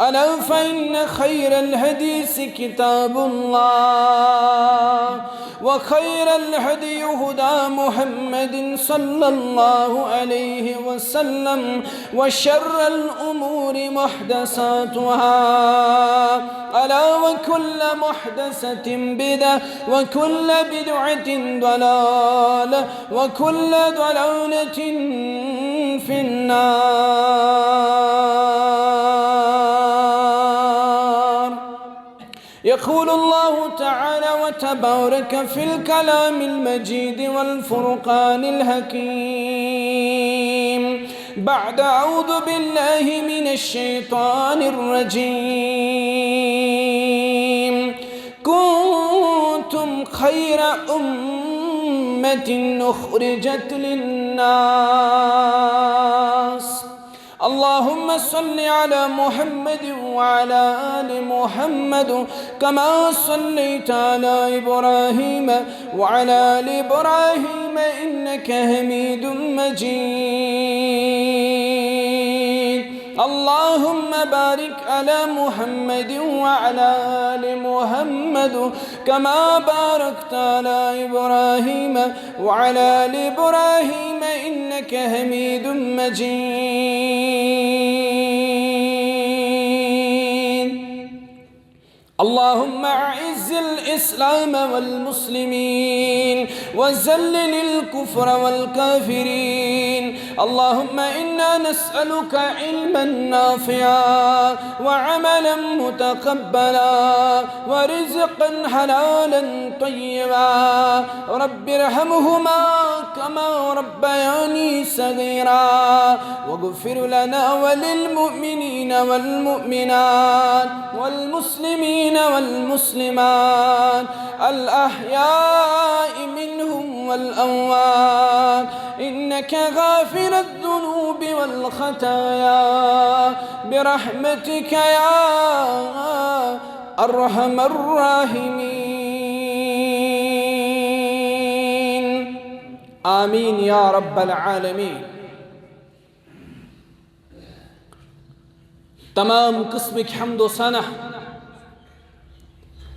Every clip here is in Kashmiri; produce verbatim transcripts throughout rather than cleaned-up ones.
ألا فإن خير الحديث كتاب الله، وخير الهدي هدى محمد صلى الله عليه وسلم، وشر الأمور محدثاتها، ألا وكل محدثة بدعة، وكل بدعة ضلالة، وكل ضلالة في النار. يقول الله تعالى وتبارك في الكلام المجيد والفرقان الحكيم بعد أعوذ بالله من الشيطان الرجيم: كنتم خير أمة أخرجت للناس. اللهم صل على محمد وعلى آل محمد كما صليت على إبراهيم وعلى آل إبراهيم إنك حميد مجيد. اللهم بارك على محمد وعلى آل محمد كما باركت على إبراهيم وعلى آل إبراهيم إنك حميد مجيد. اللهم أعز الإسلام والمسلمين وذلل الكفر والكافرين. اللهم إنا نسألك علما نافعا وعملا متقبلا ورزقا حلالا طيبا. رب ارحمهما كما ربياني صغيرا. واغفر لنا وللمؤمنين والمؤمنات والمسلمين والمسلمات الأحياء منهم والأموات إنك غافر الذنوب والخطايا برحمتك يا أرحم الراحمين. آمين يا رب العالمين. تمام قسمٕکۍ حمد و ثنا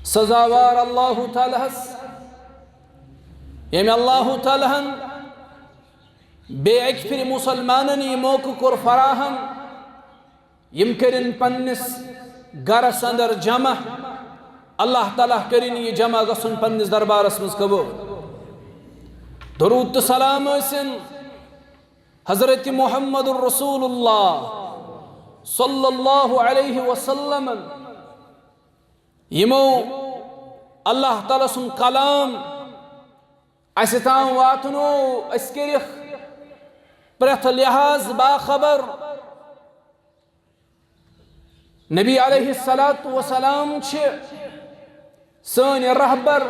سزاوار اللہ تعالیٰ ہس، ییٚمۍ اللہ تعالیٰ ہن بیٚیہِ اکہِ پھرِ مسلمانن یہِ موقعہٕ کوٚر فراہم، یِم کٔرِن پننِس گرس اندر جمع۔ اللہ تعالیٰ کٔرِن یہِ جمع گژھُن پننِس دربارس منٛز قبول۔ درود تہٕ سلام ٲسِن حضرت محمد رسول اللہ صلی اللہ علیہ وسلم، یِمو اللہ تعالیٰ سُنٛد کلام اسہِ تام واتنو، أسۍ کٔرِکھ پرٛٮ۪تھ لحاظ باخبر۔ نبی علیہ الصلوۃ والسلام چھِ سٲنۍ رہبر،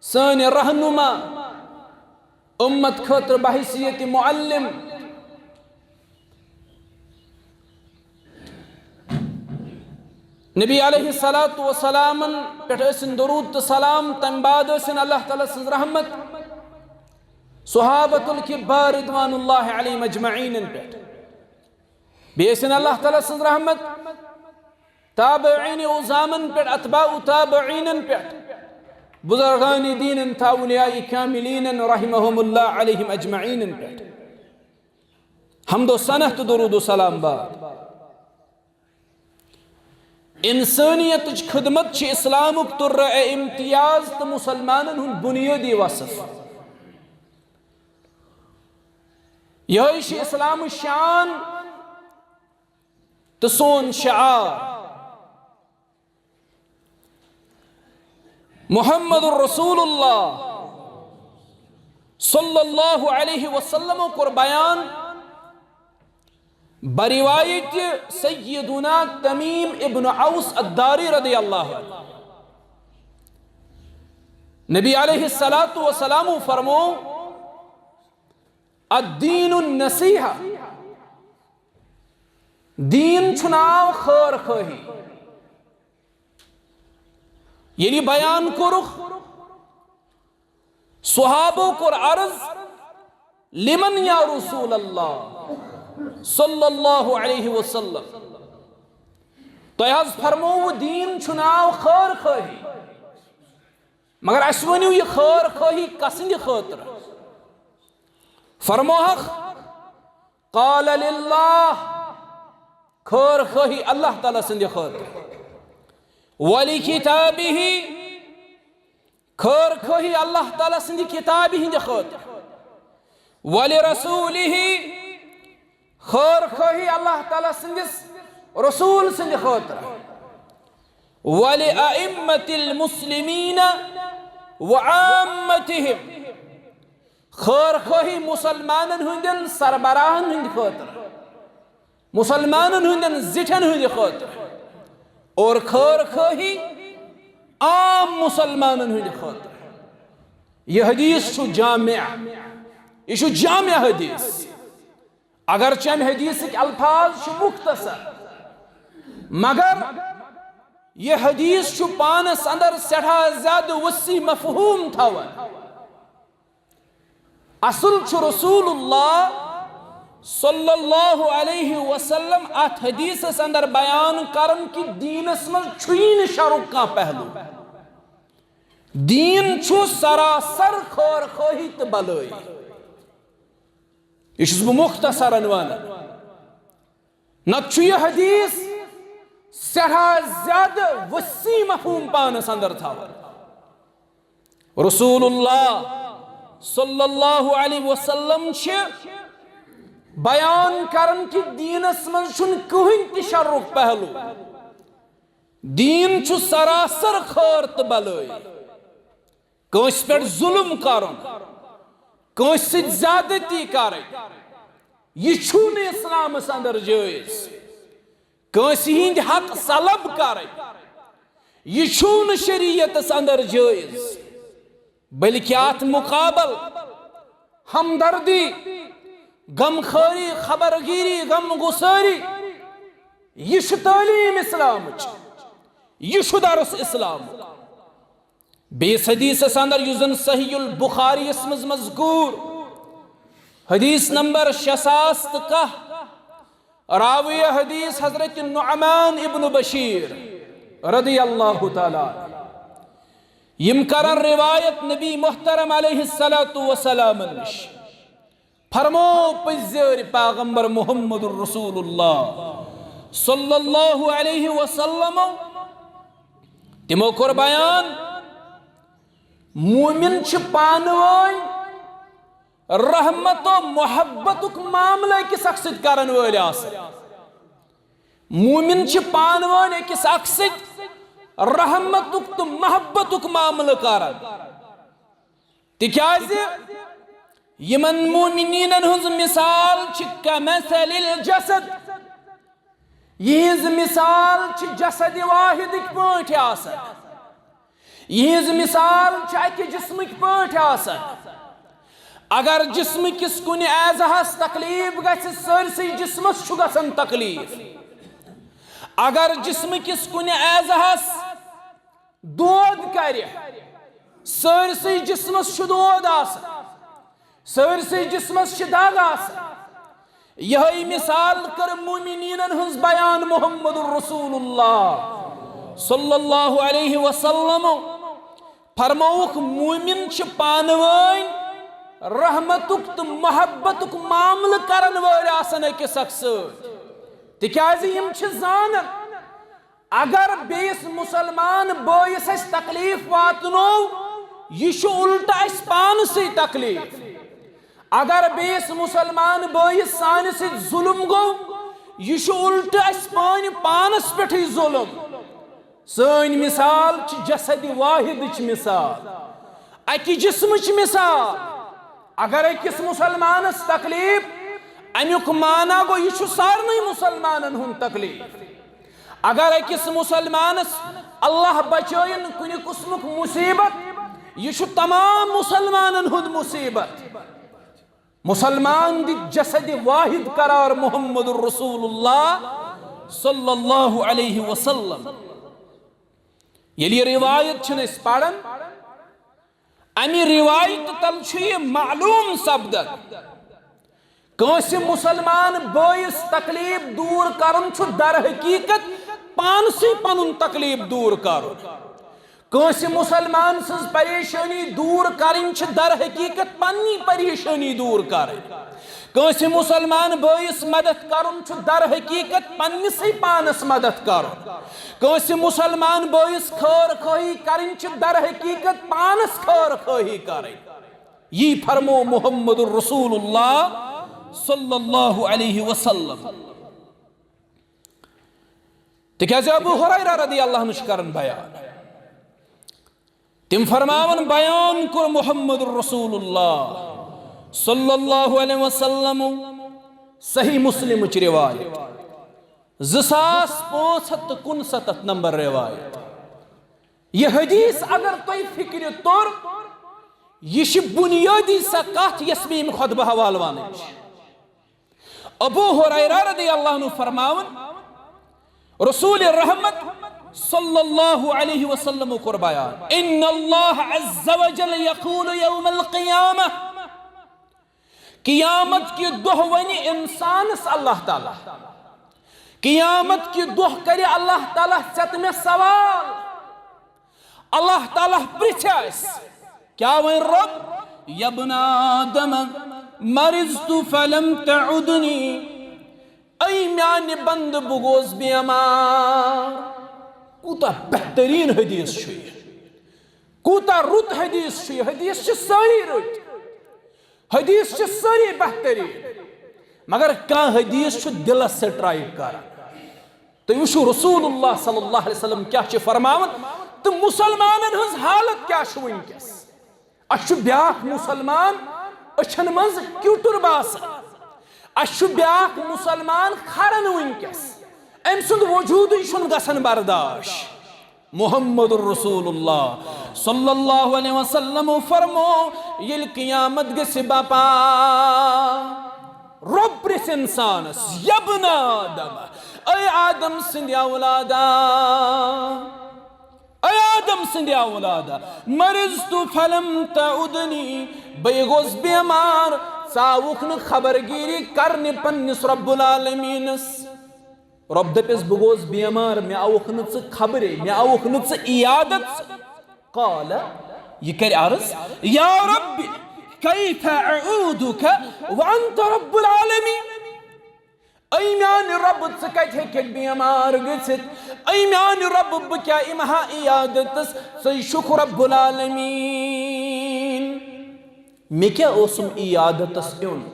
سٲنۍ رہنما، امت خٲطرٕ بحیثیت معلم۔ نبی علیہ الصلوۃ والسلامن پٮ۪ٹھ ٲسِن درود تہٕ سلام، تمہِ بعد ٲسِن اللہ تعالیٰ سٕنٛز رحمت صحابۃ الکبار رضوان اللہ علیہم اجمعینن پٮ۪ٹھ۔ بیٚیہِ ٲسِن اللہ تعالیٰ سٕنٛز رحمت تابعین عظامن پٮ۪ٹھ، اتباع تابعینن پٮ۪ٹھ، بزرگان دینن تہٕ اولیاء کاملینن رحمہم اللہ علیہم اجمعینن پٮ۪ٹھ۔ حمد و ثنا تہٕ درود و سلام بعد۔ انسانیتٕچ خدمت چھِ اسلامُک تُرہ امتیاز تہٕ مسلمانن ہُنٛد بنیٲدی وصف۔ یہے چھِ اسلامٕچ شان تہٕ سون شعار۔ محمد رسول اللہ صلی اللہ علیہ وسلم کوٚر بیان بروایت سیدنا تمیم ابن اوس الداری رضی اللہ عنہ۔ نبی علیہ الصلوۃ والسلام فرمو، الدین النصیحہ، دین چھُ ناو خٲر خٲہی۔ ییٚلہِ بیان کوٚرُکھ، صحابو کوٚر عرض، لمن یا رسول اللہ صلی اللہ علیہ وسلم؟ تۄہہِ حظ فرمووُ دیٖن چھُ ناو خٲر خٲہی، مگر اَسہِ ؤنِو یہِ خٲر خٲہی کَسٕنٛدِ خٲطرٕ؟ فرموہکھ، قال للہ، خٲر خٲہی اللہ تعالیٰ سٕنٛدِ خٲطرٕ، ولکتابہ، خٲر خٲہی اللہ تعالیٰ سٕنٛدِ کتابہِ ہٕنٛدِ خٲطرٕ، ولرسولہ، خٲر خٲہی اللہ تعالیٰ سٕنٛدِس رسول سٕنٛدِ خٲطرٕ، ولأئمة المسلمین وعامتہم، خٲر خٲہی مسلمانن ہٕنٛدٮ۪ن سربراہن ہٕنٛدِ خٲطرٕ، مسلمانن ہٕنٛدٮ۪ن زِٹھٮ۪ن ہٕنٛدِ خٲطرٕ، اور خٲر خٲہی عام مسلمانن ہٕنٛدِ خٲطرٕ۔ یہِ حدیث چھُ جامع، یہِ چھُ جامع حدیث۔ اگرچہ امہِ حدیثٕکۍ الفاظ چھِ مختصر، مگر یہِ حدیث چھُ پانس اندر سٮ۪ٹھاہ زیادٕ وسیع مفہوم تھاوان۔ اصل چھُ رسول اللہ صلی اللہ علیہ وسلم اتھ حدیثس اندر بیان کران کہِ دیٖنس منٛز چھُیی نہٕ شرُک کانٛہہ پہلو۔ دیٖن چھُ سراسر خٲر خٲہی تہٕ بلٲیی۔ یہِ چھُس بہٕ مختصرن ونان۔ نتہٕ چھُ یہِ حدیث سٮ۪ٹھاہ زیادٕ وسیع مفہوم پانس اندر تھاوان۔ رسول اللہ صلی اللہ علیہ وسلم چھِ بیان کران کہِ دیٖنس منٛز چھُنہٕ کٕہٕنۍ تہِ شرُک پہلو۔ دیٖن چھُ سراسر خٲر تہٕ بلٲیی۔ کٲنٛسہِ پٮ۪ٹھ ظلم کرُن، کٲنٛسہِ سۭتۍ زیادتی کرٕنۍ، یہِ چھُنہٕ اسلامس اندر جٲیز۔ کٲنٛسہِ ہٕنٛدۍ حق سلب کرٕنۍ، یہِ چھُنہٕ شریعتس اندر جٲیز، بلکہ اتھ مقابل ہمدردی، غمخوری، خبرگیری، غم گساری، یہِ چھُ تعلیٖم اسلامٕچ، یہِ چھُ درس اسلامُک۔ بیٚیِس حدیثس اندر، یُس زن صحیح البخاری یس منٛز مذکور، حدیث نمبر شےٚ ساس تہٕ کاہ، راوی حدیث حضرت نعمان ابن بشیر رضی اللہ تعالیٰ عنہ، یِم کرن روایت نبی محترم علیہ الصلوۃ والسلام نِش۔ فرمو پٔزۍ زیٲرۍ پیغمبر محمد رسول اللہ صلی اللہ علیہ وسلم۔ تِمو کوٚر بیان، مومن چھِ پانہٕ وٲنۍ رحمت و محبتُک معاملہٕ أکِس اکھ سۭتۍ کرن وٲلۍ آسان۔ مومن چھِ پانہٕ وٲنۍ أکِس اکھ سۭتۍ رحمتُک تہٕ محبتُک معاملہٕ کران۔ تِکیازِ یِمن مومنیٖنن ہٕنٛز مثال چھِ کمثل الجسد، یِہٕنٛز مثال چھِ جسد واحدٕکۍ پٲٹھۍ آسان۔ یِہٕنٛز مثال چھِ اکہِ جسمٕکۍ پٲٹھۍ آسان۔ اگر جسمہٕ کِس کُنہِ اعضاہس تکلیف گژھِ، سٲرسٕے جسمس چھُ گژھان تکلیف۔ اگر جسمہٕ کِس کُنہِ اعضاہس دود کرِ، سٲرسٕے جسمس چھُ دود آسان، سٲرسٕے جسمس چھِ دگ آسان۔ یِہے مثال کٔر مومنیٖنن ہٕنٛز بیان محمد رسول اللہ صلی اللہ علیہ وسلم۔ فرمووُکھ، مومن چھِ پانہٕ وٲنۍ رحمتُک تہٕ محبتُک معاملہٕ کرن وٲلۍ آسان أکِس اکھ سۭتۍ، تِکیازِ یِم چھِ زانان، اگر بیٚیِس مسلمان بٲیِس اَسہِ تکلیف واتنو، یہِ چھُ الٹہٕ اَسہِ پانسٕے تکلیف۔ اگر بیٚیِس مسلمان بٲیِس سانہِ سۭتۍ ظلم گوٚو، یہِ چھُ الٹہٕ اَسہِ پانہِ پانس پٮ۪ٹھٕے ظلم۔ سٲنۍ مثال چھِ جسد واحدٕچ مثال، اَکہِ جسمٕچ مثال۔ اگر أکِس مسلمانس تکلیف، اَمیُک معنی گوٚو، یہِ چھُ سارنٕے مسلمانن ہُنٛد تکلیف۔ اگر أکِس مسلمانس اللہ بچٲیِن کُنہِ قٕسمُک مصیبت، یہِ چھُ تمام مسلمانن ہُنٛد مصیبت۔ مسلمان دِتھ جسد واحد قرار محمد رسول اللہ صلی اللہ علیہ وسلم۔ ییٚلہِ یہِ روایت چھِنہٕ أسۍ پران، امہِ روایتہٕ تل چھُ یہِ معلوم سپدان، کٲنٛسہِ مسلمان بٲیِس تکلیف دور کرُن چھُ در حقیقت پانسٕے پنُن تکلیف دوٗر کرُن۔ کٲنٛسہِ مُسلمان سٕنٛز پریشٲنی دوٗر کرٕنۍ چھِ در حقیقت پننی پریشٲنی دوٗر کرٕنۍ۔ کٲنٛسہِ مُسلمان بٲیِس مدد کرُن چھُ در حقیقت پننِسٕے پانس مدد کرُن۔ کٲنٛسہِ مُسلمان بٲیِس خٲر خٲہی کرٕنۍ چھِ در حقیقت پانس خٲر خٲہی کرٕنۍ۔ یی فرمو محمد رسول اللہ صلی اللہ علیہ وسلم۔ تِکیازِ ابو ہریرہ رضی اللہ عنہ چھُ کران بیان۔ تِم فرماوان، بیان کوٚر محمد رسول اللہ صلی اللہ علیہ وسلم، صحیح مسلمٕچ روایت، زٕ ساس پانٛژھ ہَتھ تہٕ کُنسَتَتھ نمبر روایت۔ یہِ حدیث اگر تۄہہِ فکرِ توٚر، یہِ چھِ بنیٲدی سۄ کتھ یۄس مےٚ ییٚمہِ خطبہٕ حوالہٕ ونٕنۍ چھِ۔ ابو ہریرہ رضی اللہ عنہ فرماوان، رسول رحمت صلی اللہ علیہ وسلم کوٚر بیان، ان اللہ عز وجل یقول یوم القیامہ، قیامت کہِ دۄہ ونہِ انسانس اللہ تعالیٰ، قیامت کہِ دۄہ کرِ اللہ تعالیٰ ژےٚ تہٕ مےٚ سوال۔ اللہ تعالیٰ پرژھِ اسہِ، کیا وۄنۍ رب؟ یبن آدم مرضت فلم تعدنی، اے میانہِ بندٕ، بہٕ گوس بیمار۔ کوٗتاہ بہتریٖن حدیث چھُ یہِ، کوٗتاہ رُت حدیث چھُ یہِ۔ حدیث چھِ سٲری رٕتۍ، حدیث چھِ سٲری بہتریٖن، مگر کانٛہہ حدیث چھُ دِلس سۭتۍ strike کران۔ تُہۍ وٕچھِو رسول اللہ صلی اللہ علیہ وسلم کیٛاہ چھِ فرماوان تہٕ مُسلمانن ہٕنٛز حالت کیٛاہ چھِ وٕنکیٚس۔ اَسہِ چھُ بیٛاکھ مُسلمان أچھن منٛز کیوٗٹُر باسان، اَسہِ چھُ بیٛاکھ مُسلمان کھران وٕنکیٚس، أمۍ سُنٛد وجوٗدٕے چھُنہٕ گژھان برداش۔ محمد رسول اللہ صلی اللہ علیہ وسلم فرمو، ییٚلہِ قیامت گژھِ بپا، رۄب پرژھِ انسانس، یبن آدم، اے آدم سٕنٛدِ اولادا، اے آدم سٕنٛدِ اولادا، مرضت فلم تعدنی، بہٕ گوس بیمار، ژٕ آوُکھ نہٕ خبرگیری کرنہِ پننِس رب العالمینس۔ رۄب دپٮ۪س، بہٕ گوس بیمار، مےٚ آوُکھ نہٕ ژٕ خبرے، مےٚ آوُکھ نہٕ ژٕ عیادت۔ قال، یہِ کرِ عرض، یا رب، کیف اعودک وانت رب العالمین؟ اے میانہِ رب، ژٕ کتہِ ہیٚککھ بیمار گٔژھِتھ؟ اے میانہِ رب، بہٕ کیٛاہ یِمہٕ ہا عیادتس؟ ژٕے چھُکھ رب العالمین۔ مےٚ کیٛاہ اوسُم عیادتس یُن؟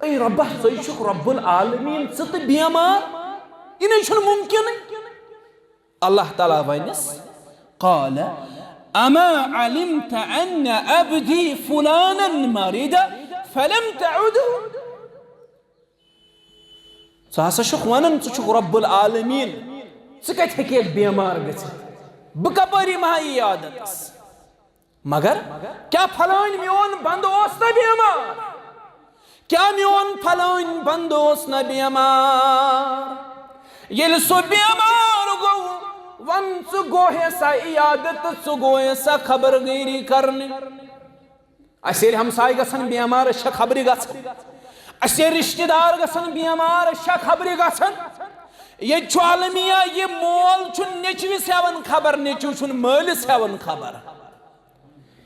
اے ربہ، ژٕے چھُکھ رب العالمین، ژٕ تہٕ بیمار؟ یہِ نَے چھُنہٕ مُمکِنٕے۔ اللہ تعالیٰ ونس، قال، اما علمت ان عبدی فلانا مرض فلم تعده؟ ژٕ ہسا چھُکھ ونان، ژٕ چھُکھ رب العالمین، ژٕ کتہِ ہیٚککھ بیمار گٔژھِتھ؟ بہٕ کپٲرۍ یِمہٕ ہا عیادتس؟ مگر کیا پھلٲنۍ میون بندٕ اوس نہ بیمار؟ کیا میون پھلٲنۍ بندٕ اوس نہ بیمار؟ ییٚلہِ سُہ بیمار گوٚو، ون، ژٕ گوہے سا عیادت تہٕ ژٕ گوہے سا خبر گیری کرنہِ۔ اسہِ ییٚلہِ ہمساے گژھن بیمار، أسۍ چھا خبرِ گژھان؟ اسہِ ییٚلہِ رشتہٕ دار گژھن بیمار، أسۍ چھا خبرِ گژھان؟ ییٚتہِ چھُ المیہ، یہِ مول چھُ نیٚچوِس ہٮ۪وان خبر، نیٚچو چھُنہٕ مٲلِس ہٮ۪وان خبر،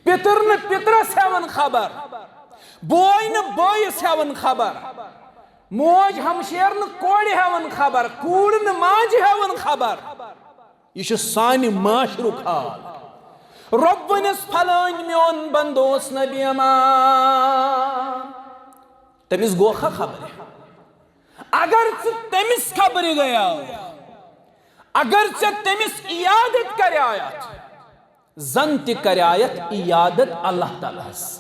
پِتٕر نہٕ پِترس ہٮ۪وان خبر، بوے نہٕ بٲیِس ہٮ۪وان خبر، موج ہمشیر نہٕ کورِ ہٮ۪وان خبر، کوٗر نہٕ ماجہِ ہٮ۪وان خبر۔ یہِ چھُ سانہِ معاشرُک حال۔ رۄب ونس، پھلٲنۍ میون بندٕ اوس نہ بیمار، تٔمِس گوکھا خبرِ؟ اگر ژٕ تٔمِس خبرِ گٔیاو، اگر ژےٚ تٔمِس عیادت کریایتھ، زن تہِ کریایتھ عیادت اللہ تعالیٰ ہس۔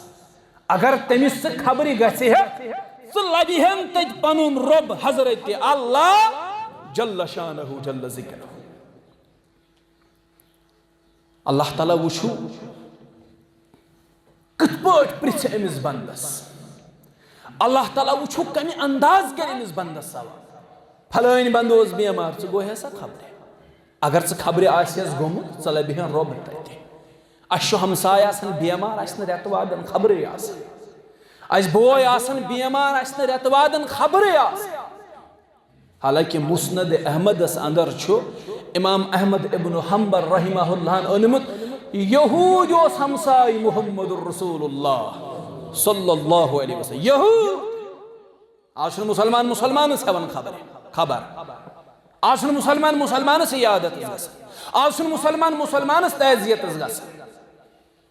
اگر تٔمِس ژٕ خبرِ گژھِ ہے، ژٕ لبہِ ہن تتہِ پنُن رۄب حضرت اللہ جل شانہ جل ذکرہ۔ اللہ تعالیٰ وٕچھِو کِتھ پٲٹھۍ پرژھِ أمِس بندس۔ اللہ تعالیٰ وٕچھِو کمہِ انداز کرِ أمِس بندس سوال۔ پھلٲنۍ بندٕ اوس بیمار، ژٕ گوہے سا خبرِ؟ اگر ژٕ خبرِ آسہِ ہس گوٚمُت، ژٕ لبہِ ہن رۄب تتہِ۔ اسہِ چھُ ہمساے آسان بیمار، اسہِ نہٕ رٮ۪تہٕ وادن خبرٕے آسان۔ اسہِ بوے آسان بیمار، اسہِ نہٕ رٮ۪تہٕ وادن خبرٕے آسان۔ حالانکہ مسند احمدس اندر چھُ امام احمد ابن حنبل رحمہ اللہ ہن اونمت، یہود اوس ہمساے محمد رسول اللہ صلی اللہ علیہ وسلم۔ یہود۔ آز چھُنہٕ مسلمان مسلمانس ہٮ۪وان خبر، خبر۔ آز چھُنہٕ مسلمان مسلمانس عیادتس گژھان۔ آز چھُنہٕ مسلمان مسلمانس تعزیتس گژھان۔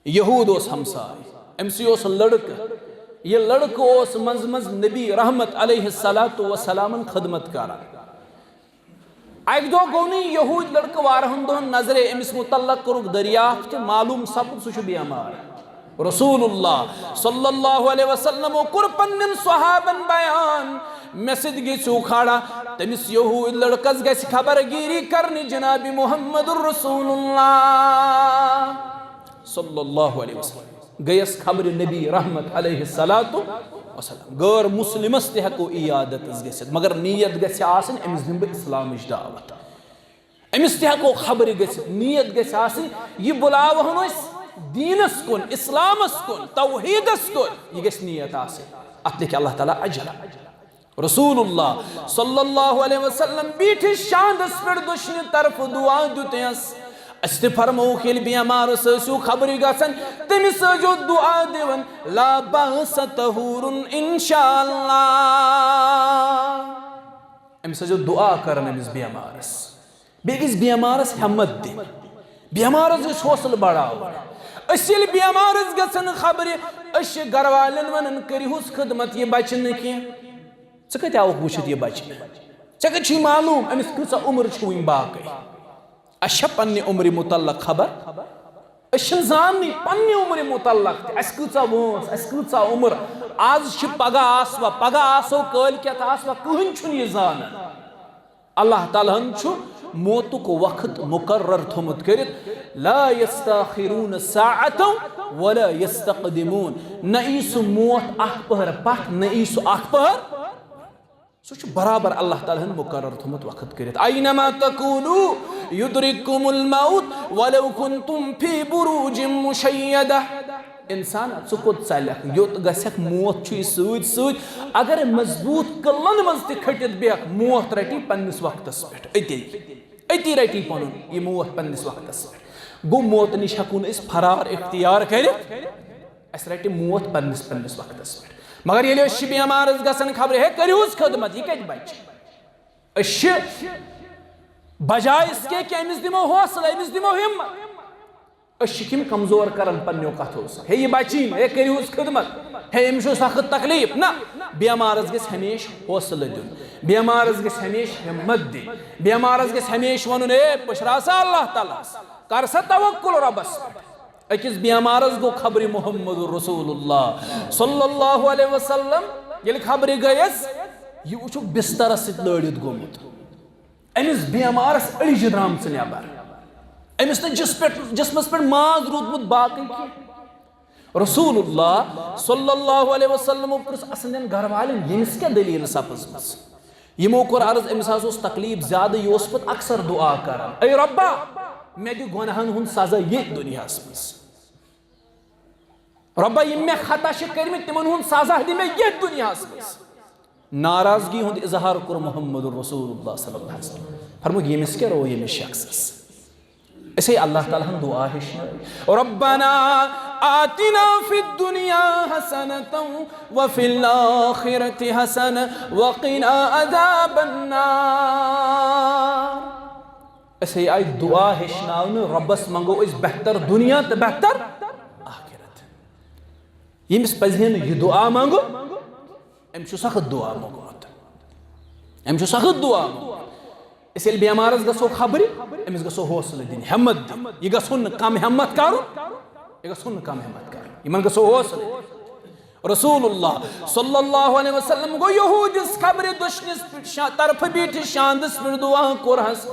یہود اوس ہمساے، أمۍ سٕے اوس لڑکہٕ۔ یہِ لڑکہٕ اوس منٛزٕ منٛزٕ نبی رحمت علیہ الصلوۃ والسلامن خدمت کران۔ اکہِ دۄہ گوٚو نہٕ یہودۍ لڑکہٕ واریاہن دۄہن نظرے، أمِس متعلق کوٚرُکھ دریافت، معلوم سپُد سُہ چھُ بیمار۔ رسول اللہ صلی اللہ علیہ وسلمو کوٚر پننٮ۪ن صحابن بیان، مےٚ سۭتۍ گٔژھِو کھڑا، تٔمِس یہودۍ لڑکس گژھِ خبر گیری کرنہِ جناب محمد رسول اللہ صلی اللہ علیہ وسلم۔ گٔیَس خبرِ نبی رحمت علیہ الصلوۃ والسلام۔ غٲر مسلمس تہِ ہٮ۪کو عیادتس گٔژھِتھ، مگر نیت گژھِ آسٕنۍ، أمِس دِمہٕ بہٕ اسلامٕچ دعوت۔ أمِس تہِ ہٮ۪کو خبرِ گٔژھِتھ، نیت گژھِ آسٕنۍ، یہِ بُلاوہون أسۍ دیٖنس کُن، اسلامس کُن، توحیدس کُن، یہِ گژھِ نیت آسٕنۍ۔ اتھ لیکھِ اللہ تعالیٰ اجر۔ رسول اللہ صلی اللہ علیہ وسلم بیٖٹھِس شاندس پٮ۪ٹھ دٔچھنہِ طرفہٕ دعا دیُت یس۔ اسہِ تہِ فرمووُکھ، ییٚلہِ بیمارس ٲسِو خبرِ گژھان، تٔمِس ٲسۍزیو دعا دِوان، "لا بأس طهور ان شاء اللہ۔" أمِس ٲسۍزیو دعا کران أمِس بیمارس۔ بیٚیہِ گژھِ بیمارس ہمت دِنۍ، بیمارس گژھِ حوصلہٕ بڑاوُن۔ أسۍ ییٚلہِ بیمارس گژھان خبرِ، أسۍ چھِ گرٕ والٮ۪ن ونان، "کٔرِہُس خدمت، یہِ بچہِ نہٕ کینٛہہ، ژٕ کتہِ آوُکھ وٕچھِتھ یہِ بچہِ؟ ژےٚ کتہِ چھُے معلوم أمِس کۭژاہ عمر چھِ وٕنہِ باقٕے؟" اَسہِ چھےٚ پننہِ عمرِ متعلق خبر؟ أسۍ چھِنہٕ زاننٕے پننہِ عمرِ متعلق تہِ، اَسہِ کۭژاہ وٲنٛس، اَسہِ کۭژاہ عمر۔ آز چھِ، پگاہ آسوا، پگاہ آسو، کٲلۍ کٮ۪تھ آسوا، کٕہٕنۍ چھُنہٕ یہِ زانان۔ اللہ تعالیٰ ہن چھُ موتُک وقت مقرر تھوٚمُت کٔرِتھ، "لا يستأخرون ساعة ولا يستقدمون"، نہ یی سُہ موت اکھ پٔہر پتھ، نہ یی سُہ اکھ پٔہر۔ سُہ چھُ برابر اللہ تعالیٰ ہن مقرر تھوٚمُت وقت کٔرِتھ۔ "أينما تكونوا يدرككم الموت ولو كنتم في بروج مشيدة"۔ انسان، ژٕ کوٚت ژلکھ، یوٚت گژھکھ، موت چھُے سۭتۍ سۭتۍ۔ اگر مضبوط قلعن منٛز تہِ کھٔٹِتھ بیٚہکھ، موت رٹی پننِس وقتس پٮ۪ٹھ، أتی، أتی رٹی پنُن یہِ موت پننِس وقتس پٮ۪ٹھ۔ گوٚو، موتہٕ نِش ہٮ۪کو نہٕ أسۍ فرار اختیار کٔرِتھ، اَسہِ رٹہِ موت پننِس، پننِس وقتس پٮ۪ٹھ۔ مگر ییٚلہِ أسۍ چھِ بیمارس گژھان خبرِ، "ہے، کٔرِوُس خدمت"، یہِ کتہِ بچہِ؟ أسۍ چھِ بجائے اس کے کہ أمِس دِمو حوصلہٕ، أمِس دِمو ہمت۔ أسۍ چھِ کِم کمزور کران پننیو کتھو سۭتۍ۔ ہے، یہِ بچی نہٕ، ہے، کٔرِو حظ خدمت، ہے، أمِس چھُ سخت تکلیف۔ نہ، بیمارس گژھِ ہمیشہِ حوصلہٕ دیُن، بیمارس گژھِ ہمیشہِ ہمت دِنۍ، بیمارس گژھِ ہمیشہِ ونُن، "ہے، پٔشراو سا اللہ تعالیٰ ہس، کر سا توکل رۄبس پٮ۪ٹھ۔" أکِس بیمارس گوٚو خبرِ محمد رسول اللہ صلی اللہ علیہ وسلم، ییٚلہِ خبرِ گٔیس، یہِ وٕچھُکھ بسترس سۭتۍ لٲڑِتھ گوٚمُت۔ أمِس بیمارس أڑجہِ درٛامژٕ نٮ۪بر۔ أمِس نہٕ جس پٮ۪ٹھ، جسمس پٮ۪ٹھ ماز روٗدمُت باقٕے کینٛہہ۔ رسول اللہ صلی اللہ علیہ وسلمو پرٛژھ اَسٕنٛدٮ۪ن گرٕ والٮ۪ن، "ییٚمِس کیٛاہ دٔلیٖل سپٕزمٕژ؟" یِمو کوٚر عرض، "أمِس حظ اوس تکلیٖف زیادٕ، یہِ اوس پتہٕ اکثر دُعا کران، اے رۄبا، مےٚ دِ گۄناہن ہُنٛد سزا ییٚتھۍ دُنیاہس منٛز۔" رۄبا، یِم مےٚ خطا چھِ کٔرمٕتۍ، تِمن ہُنٛد سزا دِ مےٚ یتھ دُنیاہس منٛز۔ ناراضگی ہُنٛد اظہار کوٚر محمد رسول اللہ صلی اللہ علیہ وسلم۔ فرمووُکھ، ییٚمِس کیٛاہ روو ییٚمِس شخصس؟ أسۍ ہے اللہ تعالیٰ ہن دُعا ہیٚچھنٲوۍ۔ ربنا آتنا فی الدنیا حسنة وفی الآخرة حسنة وقنا عذاب النار۔ أسۍ ہے آیہِ دُعا ہیٚچھناونہٕ، رۄبس منٛگو أسۍ بہتر دُنیا تہٕ بہتر آخرت۔ ییٚمِس پزِ ہے نہٕ یہِ دُعا منٛگُن، أمِس چھُ سخت دُعا منٛگمُت۔ أمِس چھُ سخت دُعا منٛگمُت۔ أسۍ ییٚلہِ بٮ۪مارس گژھو خبرِ، أمِس گژھو حوصلہٕ دِنۍ، ہمت دِنۍ۔ یہِ گژھُن نہٕ کم ہمت کرُن، یہِ گژھُن نہٕ کم ہمت کرُن۔ یِمن گژھو حوصلہٕ دِنۍ۔ رسول اللہ صلی اللہ علیہ وسلم گوٚو یہودِس خبرِ دٔچھنِس پٮ۪ٹھ شا-، طرفہٕ بیٖٹھِس شاندس پٮ۪ٹھ دُعا کوٚرہس۔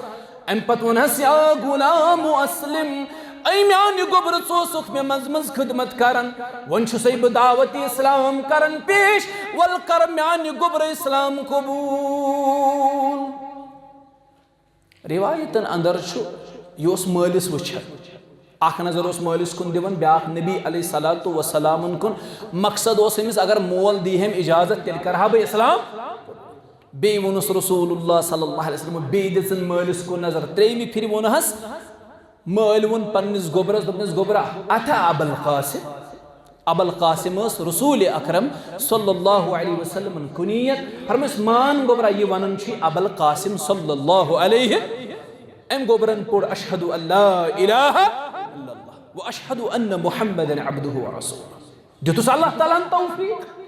امہِ پتہٕ ووٚنہس، "یا غلام اسلم، اے میانہِ گوٚبرٕ، ژٕ اوسُکھ مےٚ منٛزٕ منٛزٕ خدمت کران، وۄنۍ چھُسے بہٕ دعوت اسلام کران پیش، ول کر میانہِ گوٚبرٕ اسلام قبول۔" روایتن اندر چھُ، یہِ اوس مٲلِس وٕچھان، اکھ نظر اوس مٲلِس کُن دِوان، بیاکھ نبی علیہ الصلوۃ والسلامن کُن۔ مقصد اوس أمِس، اگر مول دی ہم اجازت، تیٚلہِ کرٕ ہا بہٕ اسلام۔ بیٚیہِ ووٚنُس رسول اللہ صلی اللہ علیہ وسلم، بیٚیہِ دِژٕن مٲلِس کُن نظر۔ ترٛیٚیِمہِ پھِرِ ووٚنہَس، مٲلۍ ووٚن پنٛنِس گوٚبرَس، دوٚپنَس، "گوٚبرا، اتھا ابل قاسم؟" ابل قاسم ٲس رسول اکرم صلی اللہ علیہ وسلمن کنیت۔ فرمٲیس، "مان گوٚبرا، یہِ ونان چھُ ابل قاسم صلی اللہ علیہ۔" أمۍ گوٚبرن پوٚر، "اشہد ان لا الہ الا اللہ و اشہد ان محمدا عبدہ و رسولہ۔" دیُتُس اللہ تعالیٰ ہن توفیق۔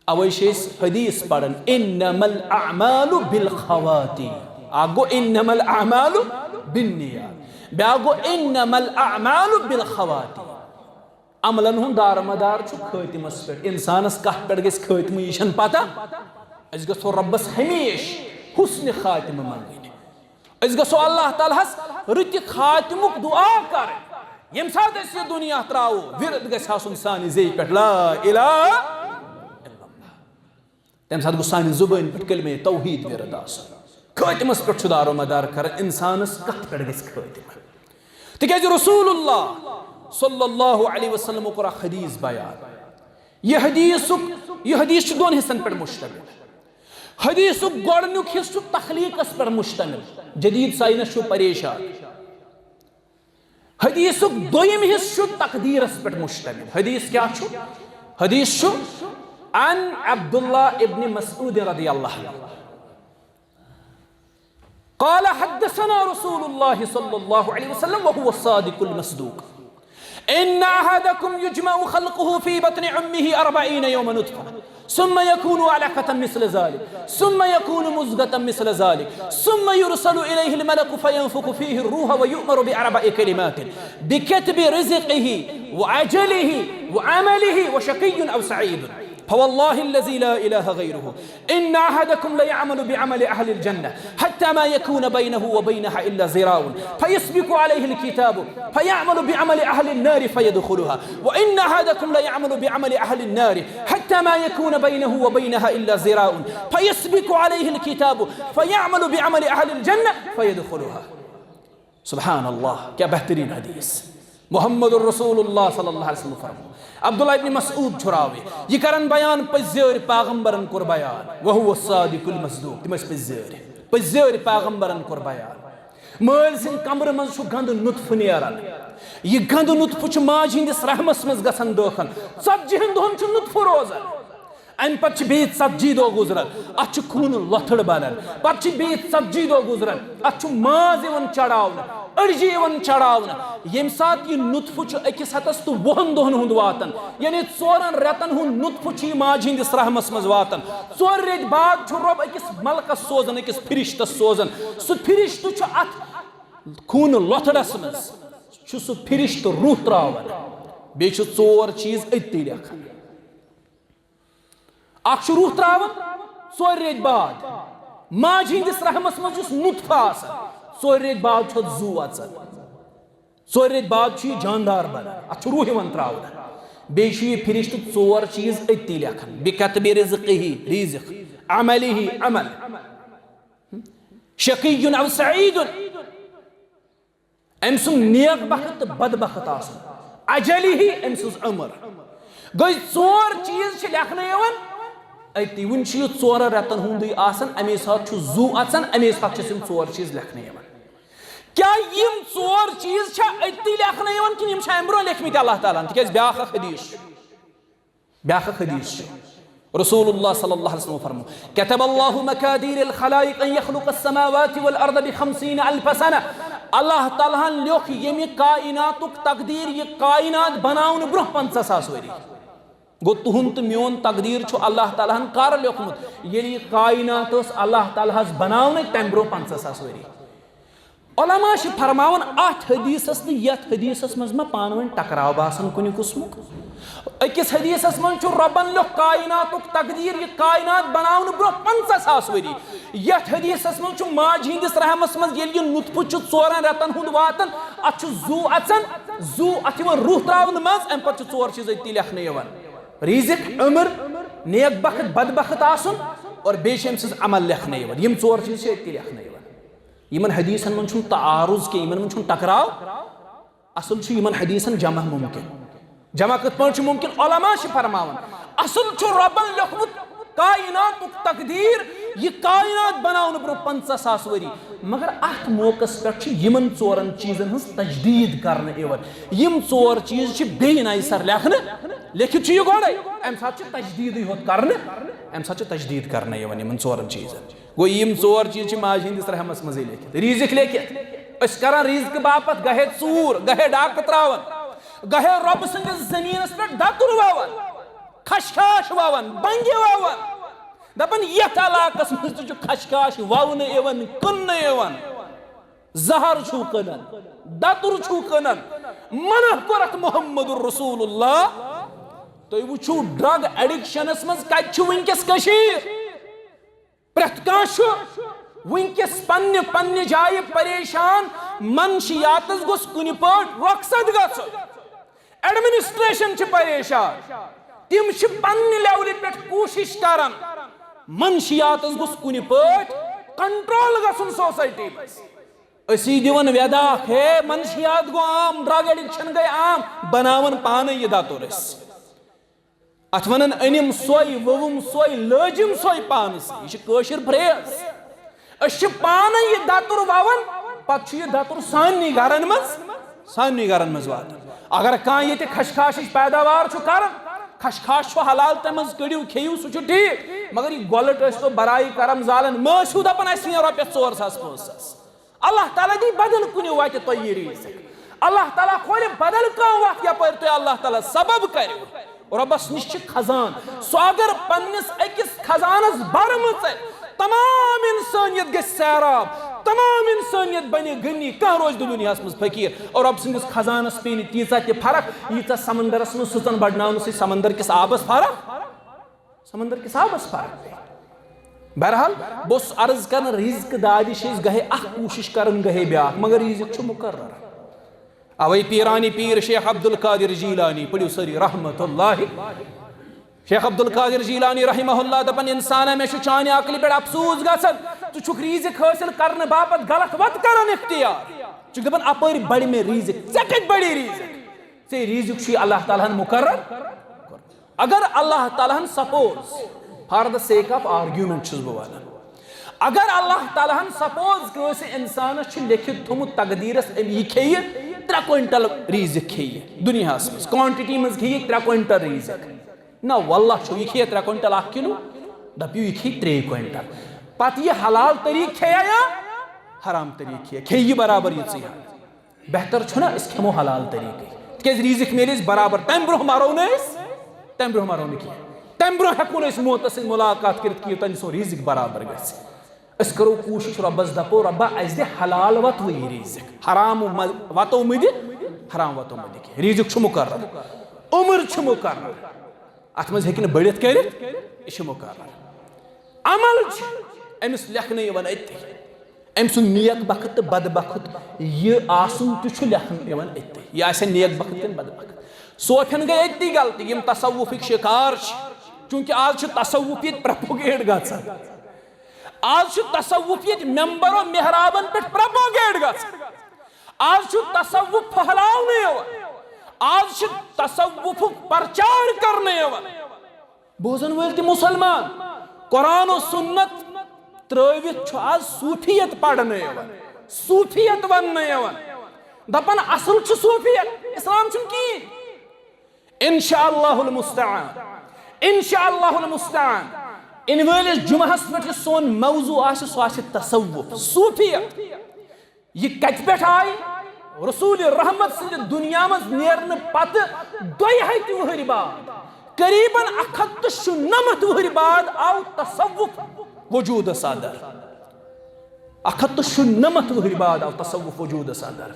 اوے چھِ أسۍ حدیث پران، "انما الاعمال بالخواتیم۔" اکھ گوٚو، "انما الاعمال بالنیات۔" بیاکھ گوٚو، "انما الاعمال بالخواتیم۔" عملن ہُنٛد دارمدار چھُ خٲتمس پٮ۪ٹھ۔ انسانس کتھ پٮ۪ٹھ گژھِ خٲتمہٕ، یہِ چھنہٕ پتہ۔ أسۍ گژھو رۄبس ہمیشہِ حسن خاتمہٕ منٛگٕنۍ۔ أسۍ گژھو اللہ تعالیٰ ہس رٕتہِ خاتمُک دعا کرٕنۍ۔ ییٚمہِ ساتہٕ أسۍ یہِ دُنیا ترٛاوو، ورد گژھِ آسُن سانہِ زیٚیہِ پٮ۪ٹھ، "لا الہ الا اللہ۔" تَمہِ ساتہٕ گوٚژھ سانہِ زُبٲنۍ پٮ۪ٹھ کلمہ توحید ورد آسُن۔ خٲتمس پٮ۪ٹھ چھُ دارو مدار کران، انسانس کتھ پٮ۪ٹھ گژھِ خٲتمہٕ۔ تِکیازِ رسول اللہ صلی اللہ علیہ وسلمو کوٚر اکھ حدیث بیان۔ یہِ حدیثُک، یہِ حدیث چھُ دۄن حصن پٮ۪ٹھ مشتمل۔ حدیثُک گۄڈٕنیُک حصہٕ چھُ تخلیقس پٮ۪ٹھ مشتمل، جدید سائنس چھُ پریشان۔ حدیثُک دوٚیِم حصہٕ چھُ تقدیرس پٮ۪ٹھ مشتمل۔ حدیث کیٛاہ چھُ؟ حدیث چھُ عن عبداللہ ابن مسعود رضی اللہ عنہ۔ قال حدثنا رسول الله صلى الله عليه وسلم وهو الصادق المصدوق، إن أحدكم يجمع خلقه في بطن أمه أربعين يوما نطفة، ثم يكون علقة مثل ذلك، ثم يكون مضغة مثل ذلك، ثم يرسل إليه الملك فينفخ فيه الروح ويؤمر بأربع كلمات، بكتب رزقه وأجله وعمله وشقي أو سعيد. فوالله الذي لا إله غيره، إن أحدكم ليعمل بعمل أهل الجنة حتى ما يكون بينه وبينها إلا ذراع، فيسبق عليه الكتاب فيعمل بعمل أهل النار فيدخلها، وإن أحدكم ليعمل بعمل أهل النار حتى ما يكون بينه وبينها إلا ذراع، فيسبق عليه الكتاب فيعمل بعمل أهل الجنة فيدخلها. سبحان اللہ، کیا بہترین حدیث۔ محمد رسول اللہ صلی اللہ علیہ وسلم فرمو۔ عبداللہ ابن مسعود چھُ راوی، یہِ کرن بیان پٔزۍ زیٲرۍ پیغمبرن کوٚر بیان، وہو الصادق المصدوق، تِم ٲسۍ پٔزۍ زیٲرۍ، پٔزۍ زیٲرۍ پیغمبرن کوٚر بیان۔ مٲلۍ سٕنٛدِ کمرٕ منٛز چھُ گنٛدٕ نُطفہٕ نیران، یہِ گنٛدٕ نُطفہٕ چھُ ماجہِ ہٕنٛدِس رحمس منٛز گژھان دٲخل، ژتجی ہن دۄہن چھُ نُطفہٕ روزان۔ امہِ پتہٕ چھِ بیٚیہِ ژتجی دۄہ گُزران، اتھ چھُ خوٗنہٕ لۄتھڑ بنان۔ پتہٕ چھِ بیٚیہِ ژتجی دۄہ گُزران، اتھ چھُ ماز یِوان چڑاونہٕ، أڈجہِ یِوان چڑاونہٕ۔ ییٚمہِ ساتہٕ یہِ نُطفہٕ چھُ أکِس ہتس تہٕ وُہن دۄہن ہُنٛد واتان، یعنی ژورن رٮ۪تن ہُنٛد نُطفہٕ چھُ یہِ ماجہِ ہٕنٛدِس رحمس منٛز واتان۔ ژورِ ریٚتۍ بعد چھُ رۄب أکِس ملکس سوزان، أکِس فرشتس سوزان۔ سُہ فرشتہٕ چھُ اتھ خوٗنہٕ لۄتھڑس منٛز، چھُ سُہ فرشتہٕ روح تراوان۔ بیٚیہِ چھُ ژور چیٖز أتی لیکھان۔ اکھ چھُ روح تراوان، ژورِ ریٚتۍ بعد ماجہِ ہٕنٛدِس رحمس منٛز یُس نُطفہٕ آسان، ژورِ ریٚتۍ بعد چھُ اَتھ زُو اژان، ژورِ ریٚتۍ بعد چھُ یہِ جاندار بنان، اتھ چھُ روح یِوان تراونہٕ۔ بیٚیہِ چھُ یہِ فرشتہٕ ژور چیٖز أتی لیکھان، بِکَتْبِ رِزْقِهِ، رِزِق، عَمَلِهِ، عمل، شَقِيٌّ أَوْ سَعِيدٌ، أمۍ سُنٛد نیک بخت تہٕ بدبخت آسُن، اجلہ، أمۍ سٕنٛز عمر۔ گٔے ژور چیٖز چھِ لیکھنہٕ یِوان أتی۔ وُنہِ چھُ یہِ ژورن رٮ۪تن ہُنٛدُے آسان، اَمے ساتہٕ چھُ زُو اَژان، اَمے ساتہٕ چھِس یِم ژور چیٖز لیکھنہٕ یِوان۔ کیٛاہ یِم ژور چیٖز چھا أتی لیکھنہٕ یِوان کِنہٕ یِم چھِ اَمہِ برٛونٛہہ لیکھمٕتۍ اللہ تعالیٰ ہن؟ تِکیٛازِ بیٛاکھ اکھ حدیث چھُ۔ بیٛاکھ اکھ حدیث چھُ۔ رسول اللہ صلی اللہ علیہ وسلم فرمو، "كتب الله مقادير الخلائق أن يخلق السماوات والأرض بخمسين ألف سنة۔" اللہ تعالیٰ ہن لیوٚکھ ییٚمہِ کائناتُک تقدیٖر، یہِ کائنات بناونہٕ برٛونٛہہ پنٛژاہ ساس ؤری۔ گوٚو، تُہُنٛد تہٕ میون تقدیٖر چھُ اللہ تعالیٰ ہن کر لیوٚکھمُت؟ ییٚلہِ یہِ کائنات ٲس اللہ تعالیٰ ہس بناونٕے، تمہِ برٛونٛہہ پنٛژاہ ساس ؤری۔ علماء چھِ فرماوان، اتھ حدیثس تہٕ یتھ حدیثس منٛز ما پانہٕ ؤنۍ ٹکراو باسان کُنہِ قٕسمُک؟ أکِس حدیثس منٛز چھُ رۄبن لیوٚکھ کائناتُک تقدیٖر، یہِ کائنات بناونہٕ برٛونٛہہ پنٛژاہ ساس ؤری۔ یتھ حدیثس منٛز چھُ ماجہِ ہٕنٛدِس رحمس منٛز ییٚلہِ یہِ نُطفہٕ چھُ ژورن رٮ۪تن ہُنٛد واتان، اتھ چھُ زُو اژان، زُو اتھ یِوان روح تراونہٕ منٛز، امہِ پتہٕ چھِ ژور چیٖز أتی لیکھنہٕ یِوان۔ رِزِق، عمر، نیک بخت، بدبخت آسُن، اور بیٚیہِ چھِ أمۍ سٕنٛز عمل لیکھنہٕ یِوان۔ یِم ژور چیٖز چھِ أتی لیکھنہٕ یِوان۔ یِمن حدیثن منٛز چھُنہٕ تعارض کینٛہہ، یِمن منٛز چھُنہٕ ٹکراو۔ اصل چھُ یِمن حدیثن جمع ممکن۔ جمع کِتھ پٲٹھۍ چھُ ممکن؟ علماء چھِ فرماوان، اصل چھُ رۄبن لیوٚکھمُت کائناتُک تقدیر، یہِ کائنات بناونہٕ برونٛہہ پنٛژاہ ساس ؤری۔ مگر اتھ موقعس پٮ۪ٹھ چھِ یِمن ژورن چیٖزن ہٕنٛز تجدید کرنہٕ یِوان۔ یِم ژور چیٖز چھِ بیٚیہِ نَیہِ سرٕ لیکھنہٕ، لیکھِتھ چھُ یہِ گۄڈے، امہِ ساتہٕ چھِ تجدیدٕے ہوت کرنہٕ، امہِ ساتہٕ چھِ تجدید کرنہٕ یِوان یِمن ژورن چیٖزن۔ گوٚو، یِم ژور چیٖز چھِ ماجہِ ہٕنٛدِس رحمس منٛزٕے لیکھِتھ، ریٖزِکھ لیکھِتھ۔ أسۍ کران ریٖزکہٕ باپتھ گاہے ژوٗر، گاہے ڈاکہٕ تراوان، گاہے رۄبہٕ سٕنٛدِس زٔمیٖنس پٮ۪ٹھ دتُر وَوان، خشخاش وَوان، بنٛگہِ وَوان۔ دَپان، یَتھ علاقس منٛز تہِ چھُ خشخاش وَونہٕ یِوان، کٕننہٕ یِوان۔ زہر چھُو کٕنان، دتُر چھُو کٕنان، منع کوٚرُکھ محمد رسول اللہ۔ تُہۍ وٕچھِو، ڈرگ ایڈکشنس منٛز کتہِ چھُ وٕنکیٚس کٔشیٖر؟ پرٛٮ۪تھ کانٛہہ چھُ وٕنکیٚس پننہِ پننہِ جایہِ پریشان۔ منشیاتس گوٚژھ کُنہِ پٲٹھۍ رۄخصت گژھُن۔ ایڈمنسٹریشن چھِ پریشان، تِم چھِ پننہِ لیولہِ پٮ۪ٹھ کوٗشش کران۔ منشیاتس گوٚژھ کُنہِ پٲٹھۍ کنٹرول گژھُن سوسایٹی منٛز۔ أسی دِوان ویداکھ، ہے، منشیات گوٚو عام، ڈرگ ایڈکشن گٔے عام، بناوان پانے یہِ دتُر أسۍ۔ اتھ ونان أنِم سۄے، ووُم سۄے، لٲجِم سۄے پانہٕ سۭتۍ۔ یہِ چھِ کٲشِر فریز۔ أسۍ چھِ پانہٕ یہِ دتُر ووان، پتہٕ چھُ یہِ دتُر سارنٕے گرن منٛز، سارنٕے گرن منٛز واتان۔ اگر کانٛہہ ییٚتہِ خشخاشٕچ پیداوار چھُ کران، خشخاش چھُ حلال، تَمہِ منٛز کٔڑِو کھیٚیِو، سُہ چھُ ٹھیٖک۔ مگر یہِ گۄلٹ ٲسۍ تو برایہِ کرم زالان، مہ ٲسِو دپان اَسہِ نِیو رۄپیَس ژور ساس پانٛژھ ساس۔ اللہ تعالیٰ دی بدل کُنہِ وتہِ تۄہہِ یہِ رِزق۔ اللہ تعالیٰ کھولہِ بدل کانٛہہ وتھ یپٲرۍ تۄہہِ اللہ تعالیٰ سبب کریو۔ رۄبس نِش چھِ خزان۔ سُہ اگر پننِس أکِس خزانس بھرمٕژ، تمام انسانیت گژھِ سیراب، تمام انسانیت بنہِ غنی، کانٛہہ روزِ نہٕ دُنیاہس منٛز فقیٖر۔ اور رۄب سٕنٛدِس خزانس پیٚیہِ نہٕ تیٖژاہ تہِ فرق، ییٖژاہ سمندرس منٛز سٕژن بڑناونہٕ سۭتۍ سمندر کِس آبس فرق۔ سمندر کِس آبس فرق پیٚیہِ۔ بہرحال، بہٕ اوسُس عرض کران، رزق دادِ چھِ أسۍ گاہے اکھ کوٗشش کران، گاہے بیاکھ، مگر رزق چھُ مقرر۔ اوے پیرانی پیر شیخ عبدالقادر جیلانی، پٔرِو سٲری رحمت اللہ۔ شیخ عبدالقادر جیلانی رحمہ اللہ دپان، انسانا، مےٚ چھُ چانہِ عقلہِ پٮ۪ٹھ افسوس گژھان، ژٕ چھُکھ رزق حٲصِل کرنہٕ باپتھ غلط وتھ کران اختیار۔ ژٕ چھُکھ دپان، اپٲرۍ بڑِ مےٚ رزق، ژےٚ کتہِ بڑی رزق؟ ژےٚ رزق چھُے اللہ تعالیٰ ہن مقرر۔ اگر اللہ تعالیٰ ہن suppose, for the sake of argument چھُس بہٕ ونان، اگر اللہ تعالیٰ ہن سپوز کٲنٛسہِ انسانس چھُ لیکھِتھ تھوٚمُت تقدیرس، أمۍ یہِ کھیٚیہِ ترٛےٚ کوینٹل رزق کھیٚیہِ دُنیاہس منٛز، کوانٹٹی منٛز کھیٚیہِ ترٛےٚ کوینٹل رزق، نہ واللہ چھُ یہِ کھیٚیہِ ترٛےٚ کوینٹل اکھ کِلوٗ، دپیو یہِ کھیٚیہِ ترٛے کوینٹل، پتہٕ یہِ حلال طریٖقہٕ کھیٚیا یا حرام طریٖقہٕ کھیٚیا، کھیٚیہِ یہِ برابر یہِ ژٕے ہن۔ بہتر چھُنہ أسۍ کھٮ۪مو حلال طریٖقے، تِکیازِ رزق میلہِ اَسہِ برابر۔ تَمہِ برونٛہہ مرو نہٕ أسۍ، تَمہِ برونٛہہ مرو نہٕ کینٛہہ، تَمہِ برونٛہہ ہٮ۪کو نہٕ أسۍ موتس سۭتۍ ملاقات کٔرِتھ کہِ یوٚتام نہٕ سون رزق برابر گژھِ۔ أسۍ کرو کوٗشش، رۄبس دپو، رۄبا، اَسہِ دِ حلال وتوٕے رزق، حرام مہ-، وتو مہٕ دِ، حرام وتو مہٕ دِ کینٛہہ، رزق چھُ مقرر، عمر چھُ مقرر۔ اتھ منٛز ہیٚکہِ نہٕ بٔڑِتھ کٔرِتھ، یہِ چھُ مقرر۔ عمل چھِ أمِس لیکھنہٕ یِوان أتی۔ أمۍ سُنٛد نیک بخت تہٕ بد بخت یہِ آسُن تہِ چھُ لیکھنہٕ یِوان أتی۔ یہِ آسہِ نیک بخت کِنہٕ بد بخت۔ صوفین گٔے أتی غلطی، یِم تصوفٕکۍ شکار چھِ۔ چوٗنٛکہِ آز چھُ تصوف ییٚتہِ پروپوگیٹ گژھان۔ آز چھُ تصوف ییٚتہِ ممبر و محرابن پٮ۪ٹھ پروپوگیٹ گژھان۔ آز چھُ تصوف پھٔہلاونہٕ یِوان۔ آز چھُ تصوفُک پرچار کرنہٕ یِوان۔ بوزن وٲلۍ تہِ مسلمان، قرآن و سنت ترٲوِتھ چھُ آز صوفیت پرنہٕ یِوان، صوفیت وننہٕ یِوان۔ دپان اصل چھُ صوفیت، اسلام چھُنہٕ کِہیٖنۍ۔ انشاء اللہ المستعان، انشاء اللہ المستعان۔ یِنہٕ وٲلِس جمعہس پٮ۪ٹھ یُس سون موضوع آسہِ، سُہ آسہِ تصوف، صوفیت۔ یہِ کتہِ پٮ۪ٹھ آیہِ؟ رسول رحمت سٕنٛدِ دُنیا منٛز نیرنہٕ پتہٕ دۄیہِ ہتہِ وُہٕرۍ بعد، قریباً اکھ ہتھ تہٕ شُنمتھ وُہٕرۍ بعد آو تصوف وجودس اندر۔ اکھ ہتھ تہٕ شُنمتھ وُہٕرۍ بعد آو تصوف وجودس اندر۔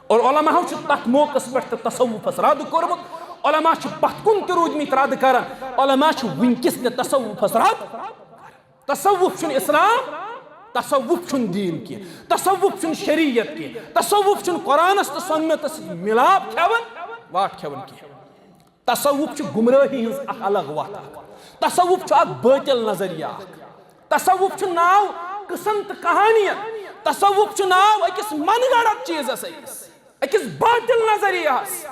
اور علماہو چھُ تتھ موقعس پٮ۪ٹھ تہِ تصوفس رد کوٚرمُت۔ علماء چھِ پتھ کُن تہِ روٗدمٕتۍ رد کران۔ علماء چھِ وٕنکیٚس تہِ تصوفس رد۔ تصوف چھُنہٕ اسلام، تصوف چھُنہٕ دیٖن کینٛہہ، تصوف چھُنہٕ شریعت کینٛہہ، تصوف چھُنہٕ قرآنس تہٕ سنتس سۭتۍ ملاپ کھٮ۪وان، واٹھ کھٮ۪وان کینٛہہ۔ تصوف چھُ گمرٲہی ہٕنٛز اکھ الگ وتھ اکھ۔ تصوف چھُ اکھ باطل نظریہ اکھ۔ تصوف چھُ ناو قصن تہٕ کہانین۔ تصوف چھُ ناو أکِس من گڑت چیٖزس، أکِس، أکِس باطل نظریہس،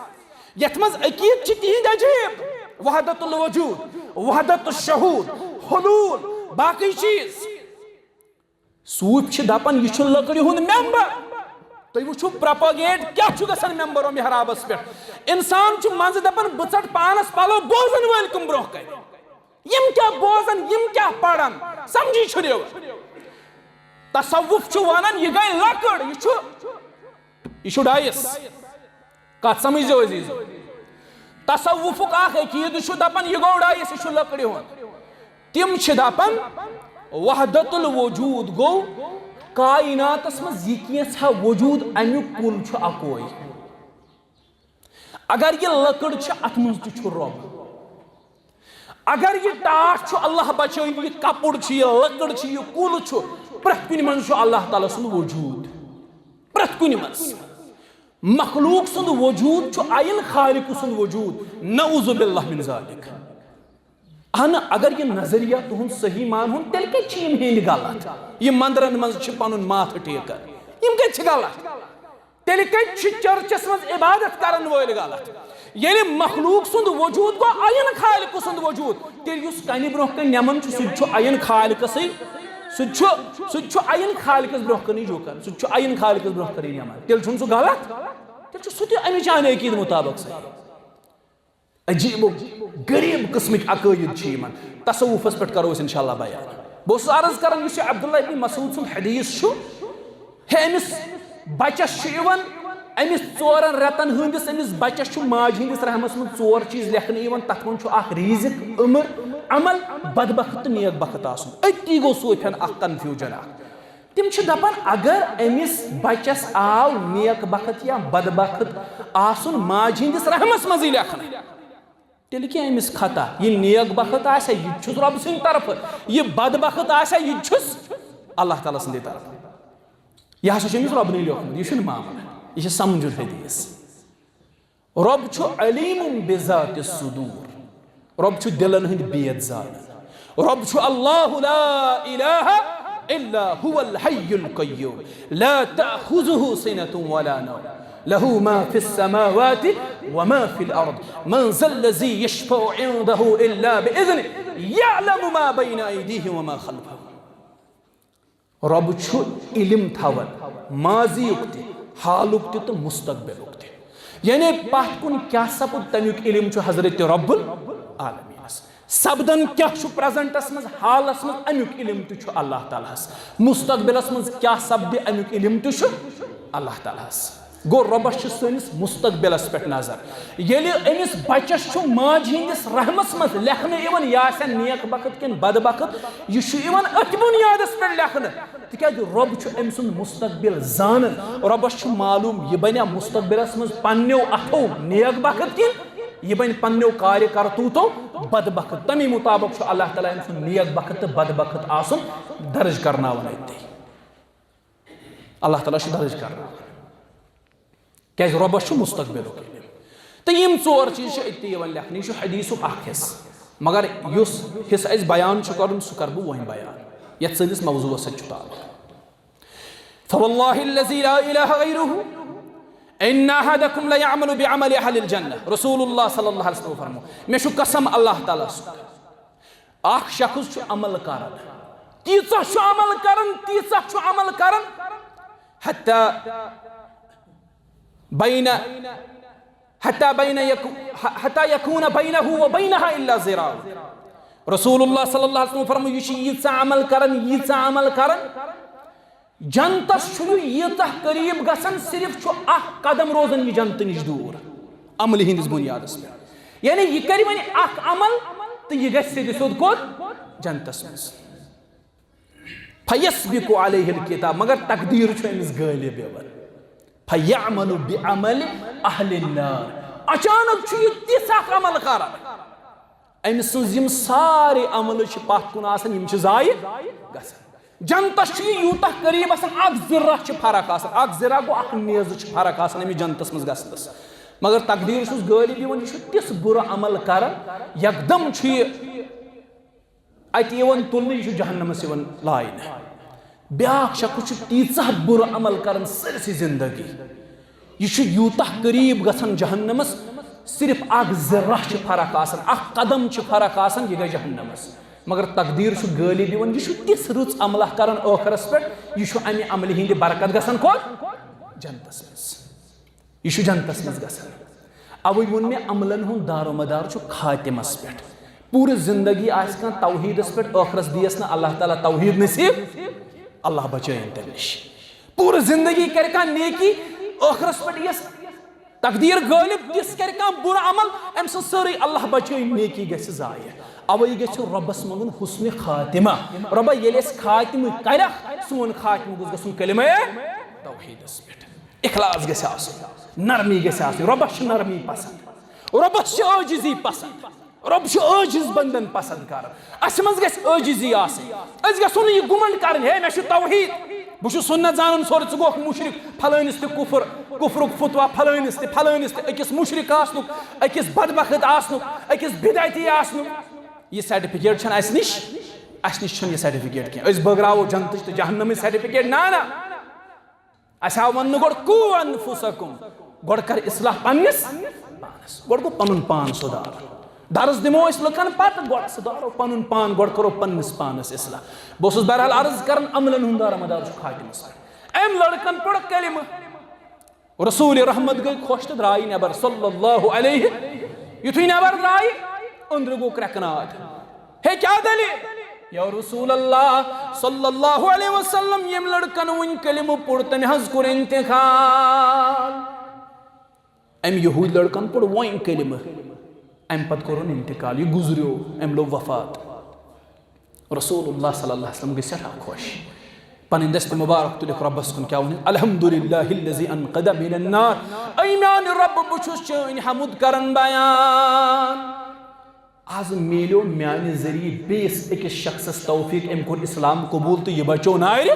یتھ منٛز عقیدٕ چھِ تِہنٛدۍ عجیب، وحدت الوجود، وحدت الشہود، حلول، باقی چیز۔ صوٗفۍ چھِ دپان، یہِ چھُ لٔکرِ ہُنٛد ممبر۔ تُہۍ وٕچھِو، پروپیگیٹ کیٛاہ چھُ گژھان ممبر و محرابس پٮ۪ٹھ۔ انسان چھُ منٛزٕ دپان، بہٕ ژٹہٕ پانس پلو، بوزن وٲلۍ کم برونٛہہ کنہِ۔ یِم کیٛاہ بوزن، یِم کیٛاہ پرن، سمجھی چھُنہٕ یِوان۔ تصوف چھُ ونان، یہِ گٔے لٔکٕر، یہِ چھُ، یہِ چھُ ڈایس۔ کتھ سمجھ زیو عزیزو۔ تصوفُک اکھ عقیدٕ چھُ دپان، یہِ گوٚو ڈایس، یہِ چھُ لٔکرِ ہُنٛد۔ تِم چھِ دپان، وحدت الوجود گوٚو کائناتس منٛز یہِ کینٛژھا وجود، امیُک کُل چھُ اکوے۔ اگر یہِ لٔکٕر چھِ، اتھ منٛز تہِ چھُ رۄب۔ اگر یہِ ٹاٹھ چھُ، اللہ بچٲیِن، یہِ کپُر چھُ، یہِ لٔکٕر چھِ، یہِ کُل چھُ، پرٛٮ۪تھ کُنہِ منٛز چھُ اللہ تعالیٰ سُنٛد وجود۔ پرٛٮ۪تھ کُنہِ منٛز۔ مخلوق سُنٛد وجود چھُ عین خالق سُنٛد وجود۔ نعوذ باللہ من ذالک۔ اہن، اگر یہِ نظریہ تُہُنٛد صحیح مانہون، تیٚلہِ کتہِ چھِ یِم ہیٚنٛدۍ غلط؟ یِم مندرن منٛز چھِ پنُن ماتھ ٹیکان، یِم کتہِ چھِ غلط؟ تیٚلہِ کتہِ چھِ چرچس منٛز عبادت کرن وٲلۍ غلط؟ ییٚلہِ مخلوق سُنٛد وجود گوٚو عین خالق سُنٛد وجود، تیٚلہِ یُس کنہِ برونٛہہ کنہِ نمن چھُ، سُہ تہِ چھُ عین خالقسٕے، سُہ تہِ چھُ، سُہ تہِ چھُ عین خالقس برونٛہہ کنٕے جوکان، سُہ تہِ چھُ عین خالقس برونٛہہ کنٕے نمن۔ تیٚلہِ چھُنہٕ سُہ غلط، تیٚلہِ چھُ سُہ تہِ اَمہِ چانہِ عقیٖدٕ مُطابق صحیح۔ عجیب و غریب قسمٕکۍ عقٲیِد چھِ یِمن۔ تصوفس پٮ۪ٹھ کرو أسۍ انشاءاللہ بیان۔ بہٕ اوسُس عرض کران، یُس یہِ عبداللہ ابن مسعود سُنٛد حدیث چھُ، ہے، أمِس بچس چھُ یِوان، أمِس ژورن رٮ۪تن ہٕنٛدِس أمِس بچس چھُ ماجہِ ہٕنٛدِس رحمس منٛز ژور چیٖز لیکھنہٕ یِوان، تتھ منٛز چھُ اکھ رِزق، عمر، عمل، بدبخت تہٕ نیک بخت آسُن۔ أتی گوٚو صوفین اکھ کنفیوجن اکھ۔ تِم چھِ دپان، اگر أمِس بچس آو نیک بخت یا بدبخت آسُن ماجہِ ہٕنٛدِس رحمس منٛزٕے لیکھنہٕ، تیٚلہِ کیٛاہ أمِس خطا؟ یہِ نیک بخت آسہِ، یہِ تہِ چھُس رۄب سٕنٛدِ طرفہٕ، یہِ بدبخت آسہِ، یہِ تہِ چھُس اللہ تعالیٰ سٕنٛدِ طرفہٕ۔ یہِ ہسا چھُ أمِس رۄبنٕے لیوٚکھمُت، یہِ چھُنہٕ معاملہٕ، یہِ چھُ سمجھُن حدیث۔ رۄب چھُ علیم بذات الصدور۔ رۄب چھُ دِلن ہٕنٛدۍ بید زانان۔ رۄب چھُ اللہ لا الہ الا هو الحی القیوم، لا تأخذه سنة ولا نوم، له ما في السماوات وما في الأرض، من ذا الذي يشفع عنده إلا بإذنه، يعلم ما بين أيديهم وما خلفهم۔ رۄب چھُ علم تھاوان ماضیُک تہِ، حالُک تہِ تہٕ مستقبلُک تہِ۔ یعنی پتھ کُن کیٛاہ سپُد، تمیُک علم چھُ حضرت رب العالمینس۔ سپدان کیٛاہ چھُ پریزنٹس منٛز، حالس منٛز، امیُک علم تہِ چھُ اللہ تعالیٰ ہس۔ مستقبلس منٛز کیٛاہ سپدِ، امیُک علم تہِ چھُ اللہ تعالیٰ ہس۔ گوٚو، رۄبس چھِ سٲنِس مستقبلس پٮ۪ٹھ نظر۔ ییٚلہِ أمِس بچس چھُ ماجہِ ہٕنٛدِس رحمس منٛز لیکھنہٕ یِوان، یہِ آسیا نیک بخت کِنہٕ بد بخت، یہِ چھُ یِوان أتھۍ بُنیادس پٮ۪ٹھ لیکھنہٕ، تِکیٛازِ رۄب چھُ أمۍ سُنٛد مستقبل زانان۔ رۄبس چھُ معلوم، یہِ بنیا مستقبلس منٛز پننیو اتھو نیک بخت کِنہٕ یہِ بنہِ پننیو کارِ کرتوٗتو بد بخت۔ تمی مطابق چھُ اللہ تعالیٰ أمۍ سُنٛد نیک بخت تہٕ بد بخت آسُن درج کرناوان أتھی۔ اللہ تعالیٰ چھُ درج کرناوان۔ کیٛازِ رۄبس چھُ مستقبلُک علم۔ تہٕ یِم ژور چیٖز چھِ أتھی یِوان لیکھنہٕ۔ یہِ چھُ حدیثُک اکھ حصہٕ۔ مگر یُس حصہٕ اَسہِ بیان چھُ کرُن، سُہ کرٕ بہٕ وۄنۍ بیان، یَتھ سٲنِس موضوعس سۭتۍ چھُ تعلق۔ فوالله الذي لا إله غيره إن أحدكم ليعمل بعمل أهل الجنة۔ رسول اللہ صلی اللہ علیہ وسلم فرمو، مےٚ چھُ قسم اللہ تعالیٰ سُنٛد، اکھ شخص چھُ عمل کران، تیٖژاہ چھُ عمل کران، تیٖژاہ چھُ عمل کران، حتى بين حتى بين يكو حتى يكون بينه وبينها إلا ذراع۔ رسول اللہ صلی اللہ علیہ وسلم فرمو، یہِ چھُ ییٖژاہ عمل کران، ییٖژاہ عمل کران، جنتس چھُنہٕ ییٖژاہ قریب گژھان، صرف چھُ اکھ قدم روزان یہِ جنتہٕ نِش دوٗر، عملہِ ہٕنٛدِس بُنیادس پٮ۪ٹھ۔ یعنی یہِ کرِ وۄنۍ اکھ عمل تہٕ یہِ گژھِ سیٚدِ سیوٚد کوٚت؟ جنتس منٛز۔ فیسبق علیہ الکتاب، مگر تقدیر چھُ أمِس غٲلب یِوان۔ فیعمل بعمل اہل النار، اچانک چھُ یہِ تِژھ اکھ عمل کران، أمۍ سٕنٛز یِم سارے عملہٕ چھِ پتھ کُن آسان، یِم چھِ ضایع گژھان۔ جنتس چھُ یہِ یوٗتاہ قریب آسان، اکھ ذرہ چھِ فرق آسان، اکھ ذرہ گوٚو اکھ نیزٕ چھِ فرق آسان أمِس جنتس منٛز گژھنس۔ مگر تقدیر چھُس غٲلب یِوان، یہِ چھُ تِژھ بُرٕ عمل کران، یکدم چھُ یہِ اتہِ یِوان تُلنہٕ، یہِ چھُ جہنمس یِوان لاینہٕ۔ بیاکھ شخص چھُ تیٖژاہ بُرٕ عمل کران سٲرسٕے زندگی، یہِ چھُ یوٗتاہ قریب گژھان جہنمس، صرف اکھ ذرہ چھِ فرق آسان، اکھ قدم چھِ فرق آسان، یہِ گژھِ جہنمس۔ مگر تقدیٖر چھُ غٲلب یِوان، یہِ چھُ تِژھ رٕژ عملہ کران ٲخرس پٮ۪ٹھ، یہِ چھُ امہِ عملہِ ہٕنٛدِ برکت گژھان کوٚت؟ جنتس منٛز۔ یہِ چھُ جنتس منٛز گژھان۔ اوے ووٚن مےٚ، عملن ہُنٛد دارومدار چھُ خاتمس پٮ۪ٹھ۔ پوٗرٕ زندگی آسہِ کانٛہہ توحیٖدس پٮ۪ٹھ، ٲخرس دِیس نہٕ اللہ تعالیٰ توحیٖد نصیب، اللہ بچٲیِن تمہِ نِش۔ پوٗرٕ زندگی کرِ کانٛہہ نیکی، ٲخرس پٮ۪ٹھ یِیَس تقدیٖر غٲلب، تِژھ کرِ کانٛہہ بُرٕ عمل، أمۍ سٕنٛز سٲرٕے اللہ بچٲیِن نیکی گژھِ ضایع۔ اوے گژھِ رۄبس منٛگُن حسنِ خاتمہ۔ رۄبا، ییٚلہِ أسۍ خاتمہٕ کرکھ، سون خاتمہٕ گوٚژھ گژھُن کلمہ توحیٖدس پٮ۪ٹھ۔ اخلاص گژھِ آسُن، نرمی گژھِ آسٕنۍ۔ رۄبس چھِ نرمی پسند، رۄبس چھِ عٲجزی پسند۔ رۄب چھُ عٲجز بندن پسند کران۔ اسہِ منٛز گژھِ عٲجزی آسٕنۍ۔ أسۍ گژھو نہٕ یہِ گُمنڈ کرٕنۍ، ہے، مےٚ چھُ توحیٖد، بہٕ چھُس سُنت زانان سورُے، ژٕ گوکھ مُشرِک، پھلٲنِس تہِ کُفر، کُفرُک فتوا پھلٲنِس تہِ، پھلٲنِس تہِ، أکِس مُشرِک آسنُک، أکِس بدبخت آسنُک، أکِس بدعتی آسنُک۔ یہِ سرٹیفکیٹ چھَنہٕ اسہِ نِش، اسہِ نِش چھَنہٕ یہِ سرٹیفکیٹ کینٛہہ۔ أسۍ بٲگراوو جنتٕچ تہٕ جہنمٕچ سرٹیفکیٹ، نہ، نہ۔ اسہِ آو وننہٕ گۄڈٕ، "قو انفسکم"، گۄڈٕ کر اصلاح پننِس پانس، گۄڈٕ گوٚو پنُن پان سُدھار۔ درس دِمو أسۍ لُکن پتہٕ، گۄڈٕ سُدھارو پنُن پان، گۄڈٕ کرو پننِس پانس اصلاح۔ بہٕ اوسُس بہرحال عرض کران، عملن ہُنٛد دارمدار چھُ خاتمس پٮ۪ٹھ۔ أمۍ لڑکن پوٚر کلمہٕ، رسول رحمت گٔے خۄش تہٕ درٛایہِ نٮ۪بر صلی اللہ علیہ۔ یُتھُے نٮ۪بر درٛایہِ، أنٛدرٕ گوٚو کرٛٮ۪کہٕ ناد۔ ہے، کیٛاہ دٔلیٖل؟ یا رسول اللہ صلی اللہ علیہ وسلم، ییٚمۍ لڑکن وُنۍ کلمہٕ پوٚر، تٔمۍ حظ کوٚر انتقال۔ أمۍ یہوٗدۍ لڑکن پوٚر وۄنۍ کلمہٕ، اَمہِ پتہٕ کوٚرُن انتقال، یہِ گُزریو، أمۍ لوٚب وفات۔ رسول اللہ صلی اللہ علیہ وسلم گٔے سٮ۪ٹھاہ خۄش۔ پنٕنۍ دستِ مبارک تُلِکھ رۄبس کُن، کیٛاہ ووٚنُن؟ "الحمد للہ الذی انقذ من النار"۔ اے میانہِ رۄب، بہٕ چھُس چٲنۍ حمد کران بیان۔ آز میلیو میانہِ ذٔریعہٕ بیٚیِس أکِس شخصس توفیق، أمۍ کوٚر اسلام قبول تہٕ یہِ بچو نارِ۔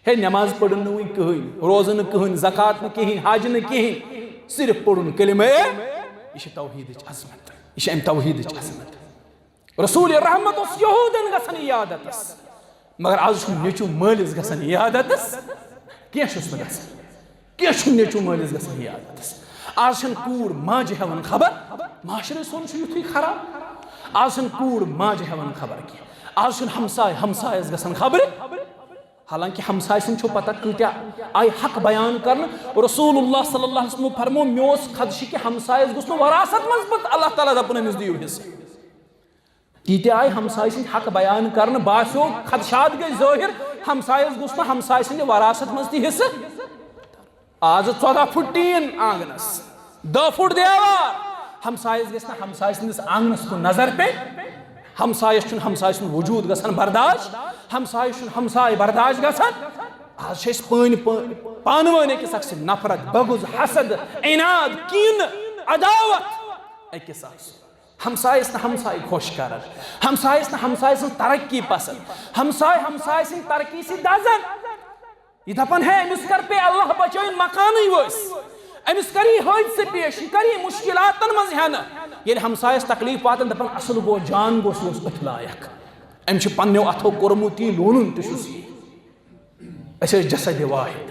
ہے، نماز پٔرٕن نہٕ وٕنہِ کٕہٕنۍ، روزٕ نہٕ کٕہٕنۍ، زکوٰۃ نہٕ کِہیٖنۍ، حج نہٕ کِہیٖنۍ، صرف پوٚرُن کلمہ۔ یہِ چھِ توحیٖدٕچ عظمت، یہِ چھِ اَمہِ توحیٖدٕچ عظمت۔ رسول رحمت اوس یہوٗدن گژھان عیادتس، مگر آز چھُنہٕ نیٚچوٗ مٲلِس گژھان عیادتس، کینٛہہ چھُس نہٕ گژھان، کینٛہہ چھُنہٕ نیٚچوٗ مٲلِس گژھان عیادتس۔ آز چھَنہٕ کوٗر ماجہِ ہٮ۪وان خبر، معاشرٕ سون چھُ یُتھُے خراب۔ آز چھَنہٕ کوٗر ماجہِ ہٮ۪وان خبر کینٛہہ، آز چھُنہٕ ہمساے ہمسایس گژھان خبرِ۔ حالانکہ ہمسایہِ سٕنٛدۍ چھو پتہ کۭتیاہ آیہِ حق بیان کرنہٕ۔ رسول اللہ صلی اللہ علیہ وسلم فرمو، مےٚ اوس خدشہِ کہِ ہمسایس گوٚژھ نہٕ وراثت منٛز پتہٕ اللہ تعالیٰ دپُن أمِس دِیِو حصہٕ۔ تیٖتیٛاہ آیہِ ہمسایہِ سٕنٛدۍ حق بیان کرنہٕ، باسیو خدشات گٔے ظٲہِر، ہمسایس گوٚژھ نہٕ ہمسایہِ سٕنٛدِ وراثت منٛز تہِ حصہٕ۔ آز ژۄداہ فُٹ ٹیٖن آنگنس، دہ فُٹ دیوار، ہمسایس گژھِ نہٕ ہمسایہِ سٕنٛدِس آنگنس کُن نظر پیٚنۍ۔ ہمسایس چھُنہٕ ہمسایہِ سُنٛد وجوٗد گژھان برداش، ہمسایس چھُنہٕ ہمسایہِ برداش گژھان۔ آز چھِ أسۍ پٲنۍ پٲنۍ پانہٕ ؤنۍ أکِس اکھ سۭتۍ نفرت، بغض، حسد، عناد، کینہٕ، عداوت أکِس اکھ سۭتۍ۔ ہمسایس نہٕ ہمسایہِ خۄش کران، ہمسایس نہٕ ہمسایہِ سٕنٛز ترقی پسند، ہمسایہِ ہمسایہِ سٕنٛدِ ترقی سۭتۍ دزان۔ یہِ دپان، ہے، أمِس کر پے اللہ بچٲیِن مکانٕے وٲسۍ، أمِس کر یہِ حٲدثہٕ پیش، یہِ کر یہِ مُشکِلاتن منٛز ہٮ۪نہٕ۔ ییٚلہِ ہمسایس تکلیف واتان، دپان، اصل گوٚو، جان گوٚو، سُہ اوس أتھۍ لایق۔ أمۍ چھُ پننیو اتھو کوٚرمُت یہِ، لونُن تہِ چھُس یہِ۔ أسۍ ٲسۍ جسد واحد،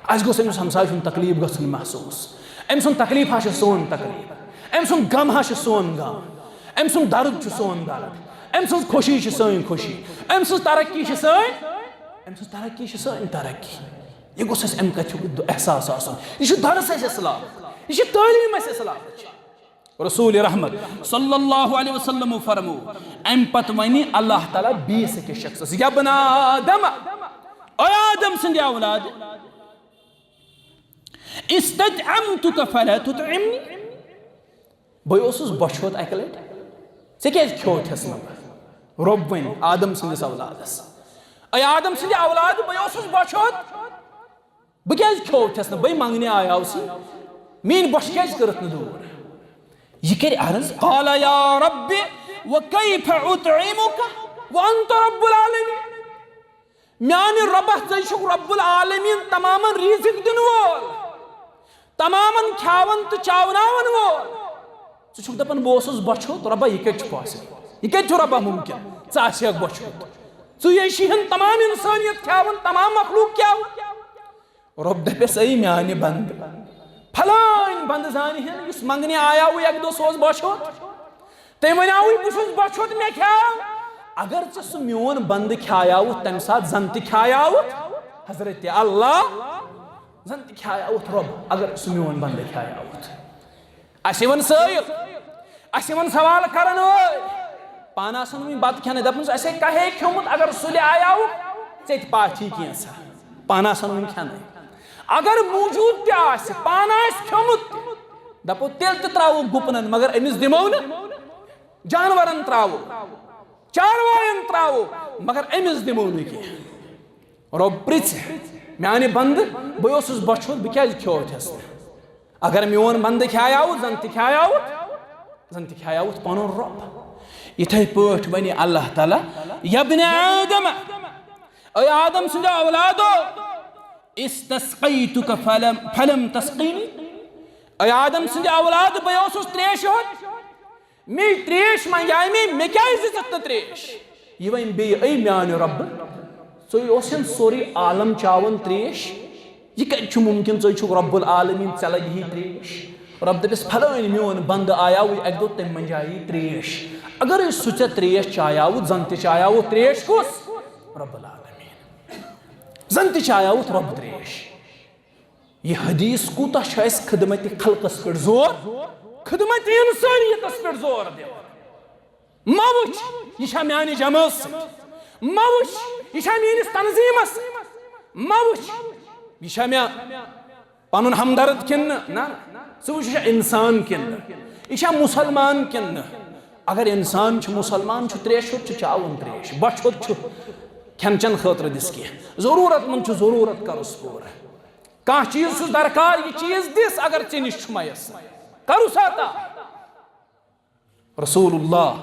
اسہِ گوٚژھ أمِس ہمسایہِ سُنٛد تکلیف گژھُن محسوس۔ أمۍ سُنٛد تکلیف ہا چھُ سون تکلیف، أمۍ سُنٛد غم ہا چھُ سون غم، أمۍ سُنٛد درد چھُ سون درد، أمۍ سٕنٛز خوشی چھِ سٲنۍ خوشی، أمۍ سٕنٛز ترقی چھِ سٲنۍ، أمۍ سٕنٛز ترقی چھِ سٲنۍ ترقی۔ یہِ گوٚژھ اَسہِ اَمہِ کَتھیُک احساس آسُن۔ یہِ چھُ درس اَسہِ اسلامُک، یہِ چھِ تعلیٖم اَسہِ اسلامٕچ۔ رسول رحمت صلی اللہ علیہ وسلم فرمو، اَمہِ پتہٕ وَنہِ اللہ تعالیٰ بیٚیِس أکِس شخصس، "یا بن آدم، اے آدم سٕنٛدِ اولاد، استطعمتک فلا تطعمنی"، بہٕ اوسُس بۄچھِ ہوت اَکہِ لٹہِ، ژےٚ کیٛازِ کھیوتھس نہٕ بہٕ؟ رۄب وَنہِ آدم سٕنٛدِس اولادس، "اے آدم سٕنٛدِ اولاد، بہٕ اوسُس بۄچھِ ہوت، بہٕ کیٛازِ کھیوتھس نہٕ؟ بہٕ منگنہِ آیاوسٕے، میٛٲنۍ بۄچھِ کیٛازِ کٔرٕتھ نہٕ دوٗر؟" یہِ کرِ عرض، قال یا رب وکیف اطعمک وانت رب العالمین۔ میانہِ رۄبہ، ژے چھُکھ رب العالمین، تمامن رزق دِنہٕ وول، تمامن کھیاون تہٕ چاوناون وول۔ ژٕ چھُکھ دپان، بہٕ اوسُس بۄچھِ ہوت، رۄبہ، یہِ کتہِ چھُ possible؟ یہِ کتہِ چھُ رۄبہ مُمکِن؟ ژٕ آسہِ ہکھ بۄچھِ ہوت۔ ژٕ یے چھِ ہن تمام انسانیت کھیاوان، تمام مخلوق کھیاوان۔ رۄب دپٮ۪س، اے میانہِ بندٕ، پھلٲنۍ بندٕ زانہِ ہن، یُس منگنہِ آیاوُے اکہِ دۄہ، سُہ اوس بۄچھِ ہوت۔ تٔمۍ ونیاوُے، بہٕ چھُس بۄچھِ ہوٚت، مےٚ کھیاو۔ اگر ژٕ سُہ میون بندٕ کھیایاوُتھ، تمہِ ساتہٕ زن تہِ کھیایاوُتھ حضرت اللہ، زن تہِ کھیایاوُتھ رۄب، اگر سُہ میون بندٕ کھیایاوُتھ۔ اسہِ یِوان سٲیِل، اسہِ یِوان سوال کرن وٲلۍ، پانہٕ آسان وٕنہِ بتہٕ کھٮ۪نَے، دپان چھِ، اسے کہے کھیوٚمُت، اگر سُلہِ آیاوُکھ، ژےٚ تہِ پاتھی کینٛژھا، پانہٕ آسان وٕنہِ کھٮ۪نَے۔ اگر موجود تہِ آسہِ، پانہٕ آسہِ کھیوٚمُت تہِ، دپو تیٚلہِ تہِ تراوو گُپنن، مگر أمِس دِمو نہٕ، جانورن تراوو، چاروایَن تراوو، مگر أمِس دِمو نہٕ کینٛہہ۔ رۄب پرٛژھِ، میانہِ بندٕ، بہٕ اوسُس بۄچھِ ہوٚت، بہٕ کیازِ کھیوتھس نہٕ؟ اگر میون بندٕ کھیایاوُتھ، زن تہِ کھیایاوُتھ، زن تہِ کھیایاوُتھ پنُن رۄب۔ یِتھے پٲٹھۍ ونہِ اللہ تعالیٰ، یبن آدم، اے آدم سٕنٛدِ اولادو، استسقیتک فلم، فلم تسقینی۔ اے آدم سٕنٛدِ اولاد، بہٕ اوسُس تریشہِ ہوٚت، مے تریش منٛگیاے مے، مےٚ کیازِ دِژٕتھ نہٕ تریش؟ یہِ وۄنۍ بیٚیہِ، اے میانہِ رۄبہٕ، ژٕے اوسن سورُے عالم چاوان تریش، یہِ کتہِ چھُ مُمکِن؟ ژٕے چھُکھ رب العالمین، ژےٚ لگہِ ہی تریش۔ رۄب دپٮ۪س، فلٲنۍ میون بندٕ آیاوٕے اکہِ دۄہ، تٔمۍ منٛجایے تریش۔ اگرے سُہ ژےٚ تریش چایاوُتھ، زن تہِ چایاوُتھ، تریش کُس؟ رب العالمین۔ زن تہِ چایاوُتھ رۄب تریش۔ یہِ حدیث کوٗتاہ چھُ اَسہِ خدمت خلقس پٮ۪ٹھ زور، خدمت انسانیتس پٮ۪ٹھ زور دِوان۔ مہ وٕچھ، یہِ چھا میانہِ جمٲژ سۭتۍ؟ مہ وٕچھ، یہِ چھا میٲنِس تنظیٖمس سۭتۍ؟ مہ وٕچھ، یہِ چھا مےٚ پنُن ہمدرد کِنہٕ نہٕ؟ نہ، نہ۔ ژٕ وٕچھ، یہِ چھا انسان کِنہٕ نہٕ؟ یہِ چھا مُسلمان کِنہٕ نہٕ؟ اگر انسان چھُ، مُسلمان چھُ، تریش ہوٚت چھُ چاوُن، تریش بۄچھِ ہوٚت چھُ کھٮ۪ن چٮ۪ن خٲطرٕ دِس کینٛہہ۔ ضروٗرت مند چھُ، ضروٗرت کرُس پوٗرٕ۔ کانٛہہ چیٖز چھُس درکار، یہِ چیٖز دِس اگر ژےٚ نِش چھُ میسر، کرُس عطا۔ رسول اللہ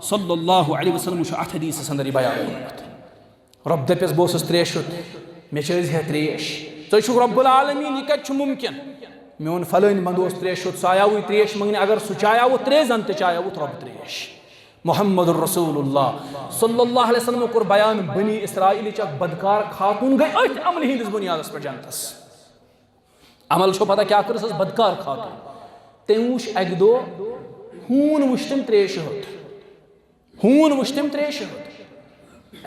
صلی اللہ علیہ وسلم چھُ اتھ حدیثس اندر یہِ بیان کوٚرمُت۔ رۄب دپٮ۪س، بہٕ اوسُس تریش ہوٚت، مےٚ چٲزِ ہے تریش۔ ژٕ چھُکھ رب العالمین، یہِ کتہِ چھُ ممکن؟ میون فلٲنۍ بندٕ اوس تریش ہوٚت، سُہ آیاوٕے تریش منٛگنہِ، اگر سُہ چایاوُتھ تریش، زن تہِ چایاوُتھ رۄب تریش۔ محمد رسول اللہ صلی اللہ علیہ وسلم کوٚر بیان بنی اسرائیلٕچ اکھ بدکار خاتون گٔے أتھۍ عملہِ ہٕنٛدِس بنیادس پٮ۪ٹھ جنتس۔ عمل چھو پتہ کیٛاہ کٔرٕس ٲس بدکار خاتون؟ تٔمۍ وٕچھ اکہِ دۄہ ہوٗن، وٕچھ تٔمۍ تریشہِ ہوٚت۔ ہوٗن وٕچھ تٔمۍ تریشہِ ہوٚت۔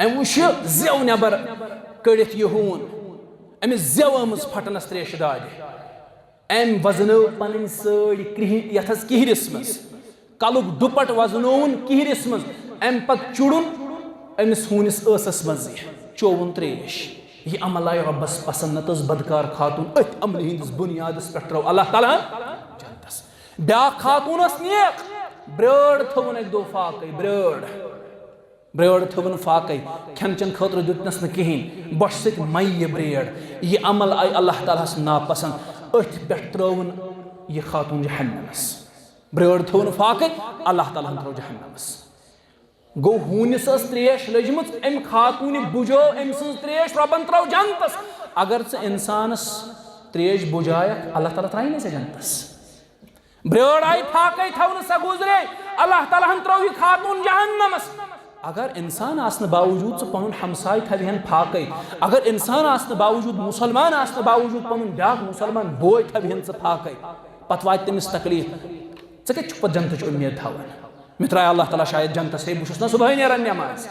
أمۍ وٕچھ یہِ زٮ۪و نٮ۪بر کٔڑِتھ یہِ ہوٗن۔ أمِس زٮ۪و آمٕژ پھٹنس تریشہِ دادِ۔ أمۍ وزنٲو پنٕنۍ سٲڑۍ کرٛہِنۍ یتھ حظ کِہرِس منٛز۔ کلُک ڈُپٹ وزنووُن کِہرِس منٛز۔ أمۍ پتہٕ چُڑُن أمِس ہوٗنِس ٲسس منٛز یہِ۔ چووُن تریش۔ یہِ عمل آیہِ رۄبس پسند، نتہٕ ٲس بدکار خاتون أتھۍ عملہِ ہٕنٛدِس بُنیادس پٮ۪ٹھ ترٲو اللہ تعالیٰ ہن جنتس۔ بیٛاکھ خاتون ٲس نیک، برٛٲر تھٲوٕن اکہِ دۄہ فاقے، برٛٲر۔ برٛٲر تھٲوٕن فاقے، کھٮ۪ن چٮ۪ن خٲطرٕ دیُتنس نہٕ کِہیٖنۍ، بۄچھِ سۭتۍ میہِ یہِ برٛٲر۔ یہِ عمل آیہِ اللہ تعالیٰ ہس ناپسند، أتھۍ پٮ۪ٹھ ترٲوٕن یہِ خاتون جہنمس۔ برٛٲر تھٲوٕن فاقے، اللہ تعالیٰ ہن ترٲو جہنمس۔ گوٚو، ہوٗنِس ٲس تریش لٔجمٕژ، أمۍ خاتوٗنہِ بُجٲو أمۍ سٕنٛز تریش، رۄبن ترٲو جنتس۔ اگر ژٕ انسانس تریش بُجایکھ، اللہ تعالیٰ ترٛایہِ نہ ژےٚ جنتس؟ برٛٲر آیہِ فاقے تھاونہٕ، سۄ گُزرے، اللہ تعالیٰ ہن ترٲو یہِ خاتوٗن جہنمس۔ اگر انسان آسنہٕ باوجود ژٕ پنُن ہمساے تھاوِہن فاقے، اگر انسان آسنہٕ باوجود، مسلمان آسنہٕ باوجود پنُن بیٛاکھ مسلمان بوے تھاوِہن ژٕ فاقے، پتہٕ واتہِ تٔمِس تکلیف، ژٕ کتہِ چھُکھ پتہٕ جنتٕچ اُمید تھاوان؟ مےٚ ترٛایہِ اللہ تعالیٰ شاید جنتس، ہے، بہٕ چھُس نہ صبحٲے نیران نٮ۪ماز۔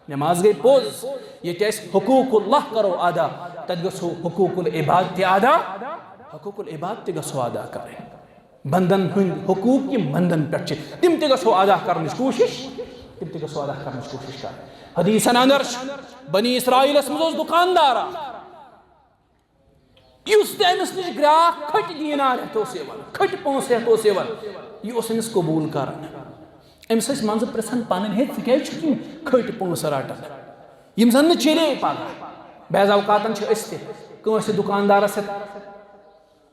نٮ۪ماز گٔے پوٚز، ییٚتہِ أسۍ حقوق اللہ کرو ادا، تتہِ گژھو حقوق العباد تہِ ادا، حقوق العباد تہِ گژھو ادا کرٕنۍ۔ بندن ہٕنٛدۍ حقوق یِم بندن پٮ۪ٹھ چھِ، تِم تہِ گژھو ادا کرنٕچ کوٗشش، تِم تہِ گژھو ادا کرنٕچ کوٗشش کرٕنۍ۔ حدیثن اندر چھُ، بنی اسرائیلس منٛز اوس دُکاندار اکھ۔ یُس تہِ أمِس نِش گراکھ کھٔٹۍ دینار ہٮ۪تھ اوس یِوان، کھٔٹۍ پونٛسہٕ ہٮ۪تھ اوس یِوان، یہِ اوس أمِس قبوٗل کران۔ أمِس ٲسۍ منٛزٕ پرژھان پنٕنۍ، ہے، ژٕ کیازِ چھُکھ یِم کھٔٹۍ پونٛسہٕ رٹان، یِم زن نہٕ چلے پگاہ؟ بعض اوقاتن چھِ أسۍ تہِ کٲنٛسہِ دُکاندارس ہٮ۪تھ،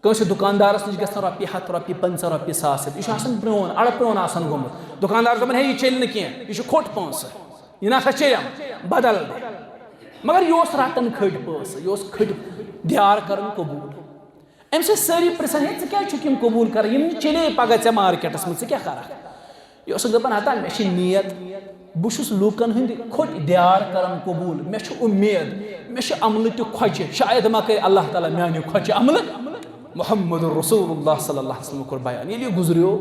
کٲنٛسہِ دُکاندارس نِش گژھان رۄپیہِ ہتھ، رۄپیہِ پنٛژاہ، رۄپیہِ ساس ہٮ۪تھ، یہِ چھُ آسان پرٛون، اڑٕ پرٛون آسان گوٚمُت۔ دُکاندار دپان، ہے، یہِ چلہِ نہٕ کینٛہہ، یہِ چھُ کھوٚٹ پونٛسہٕ، یہِ نسا چلٮ۪م، بدل دِ۔ مگر یہِ اوس رٹان کھٔٹۍ پونٛسہٕ، یہِ اوس کھٔٹۍ دیار کران قبوٗل۔ أمِس ٲسۍ سٲری پرژھان، ہے، ژٕ کیازِ چھُکھ یِم قبوٗل کران؟ یِم نہٕ چلے پگاہ ژےٚ مارکیٹس منٛز، ژٕ کیٛاہ کرکھ؟ یہِ اوسُکھ دپان، ہتا، مےٚ چھِ نیت، بہٕ چھُس لوٗکن ہٕنٛدۍ کھوٚٹۍ دیار کران قبوٗل، مےٚ چھُ اُمید، مےٚ چھِ عملہٕ تہِ کھۄچہِ، شاید ما کرِ اللہ تعالیٰ میانہِ کھۄچہِ عملہٕ۔ محمد رسول اللہ صلی اللہ علیہ وسلم کوٚر بیان، ییٚلہِ یہِ گُزریو،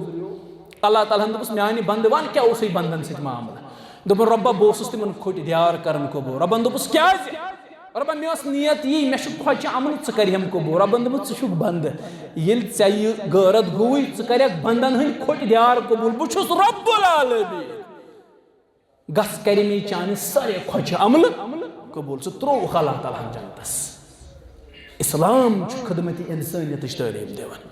اللہ تعالیٰ ہن دوٚپُس، میانہِ بندٕ، وَن کیٛاہ اوسُے بندن سۭتۍ معاملہٕ؟ دوٚپُن، رۄبا، بہٕ اوسُس تِمن کھوٚٹۍ دیار کران قبوٗل۔ رۄبن دوٚپُس، کیٛازِ؟ رۄبا، مےٚ ٲس نیت یی، مےٚ چھُ کھۄچہِ عملہٕ، ژٕ کر یِم قبوٗل۔ رۄبن دوٚپُس، ژٕ چھُکھ بندٕ، ییٚلہِ ژےٚ یہِ غٲرت گوٚوُے، ژٕ کرکھ بندن ہٕنٛدۍ کھۄٹۍ دیار قبوٗل، بہٕ چھُس رۄب العالمین۔ گژھ کرِ مےٚ چانہِ سارے کھۄچہِ عملہٕ قبوٗل۔ سُہ ترووُکھ اللہ تعالیٰ ہن جنتس۔ اسلام چھُ خدمت انسانیتٕچ تعلیٖم دِوان۔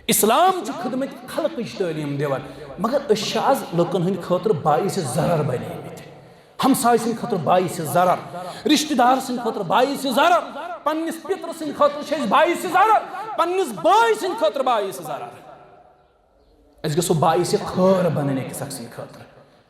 اسلام چھُ خدمت خلقٕچ تعلیٖم دِوان۔ مگر أسۍ چھِ آز لُکن ہٕنٛدِ خٲطرٕ باعث ضرر بنیمٕتۍ۔ ہمسایہِ سٕنٛدِ خٲطرٕ باعث ضرر، رشتہٕ دار سٕنٛدِ خٲطرٕ باعث ضرر، پننِس پِترٕ سٕنٛدِ خٲطرٕ چھِ أسۍ باعث ضرر، پننِس بٲے سٕنٛدِ خٲطرٕ باعث ضرر۔ أسۍ گژھو باعث خٲر بنٕنۍ أکِس اکھ سٕنٛدِ خٲطرٕ۔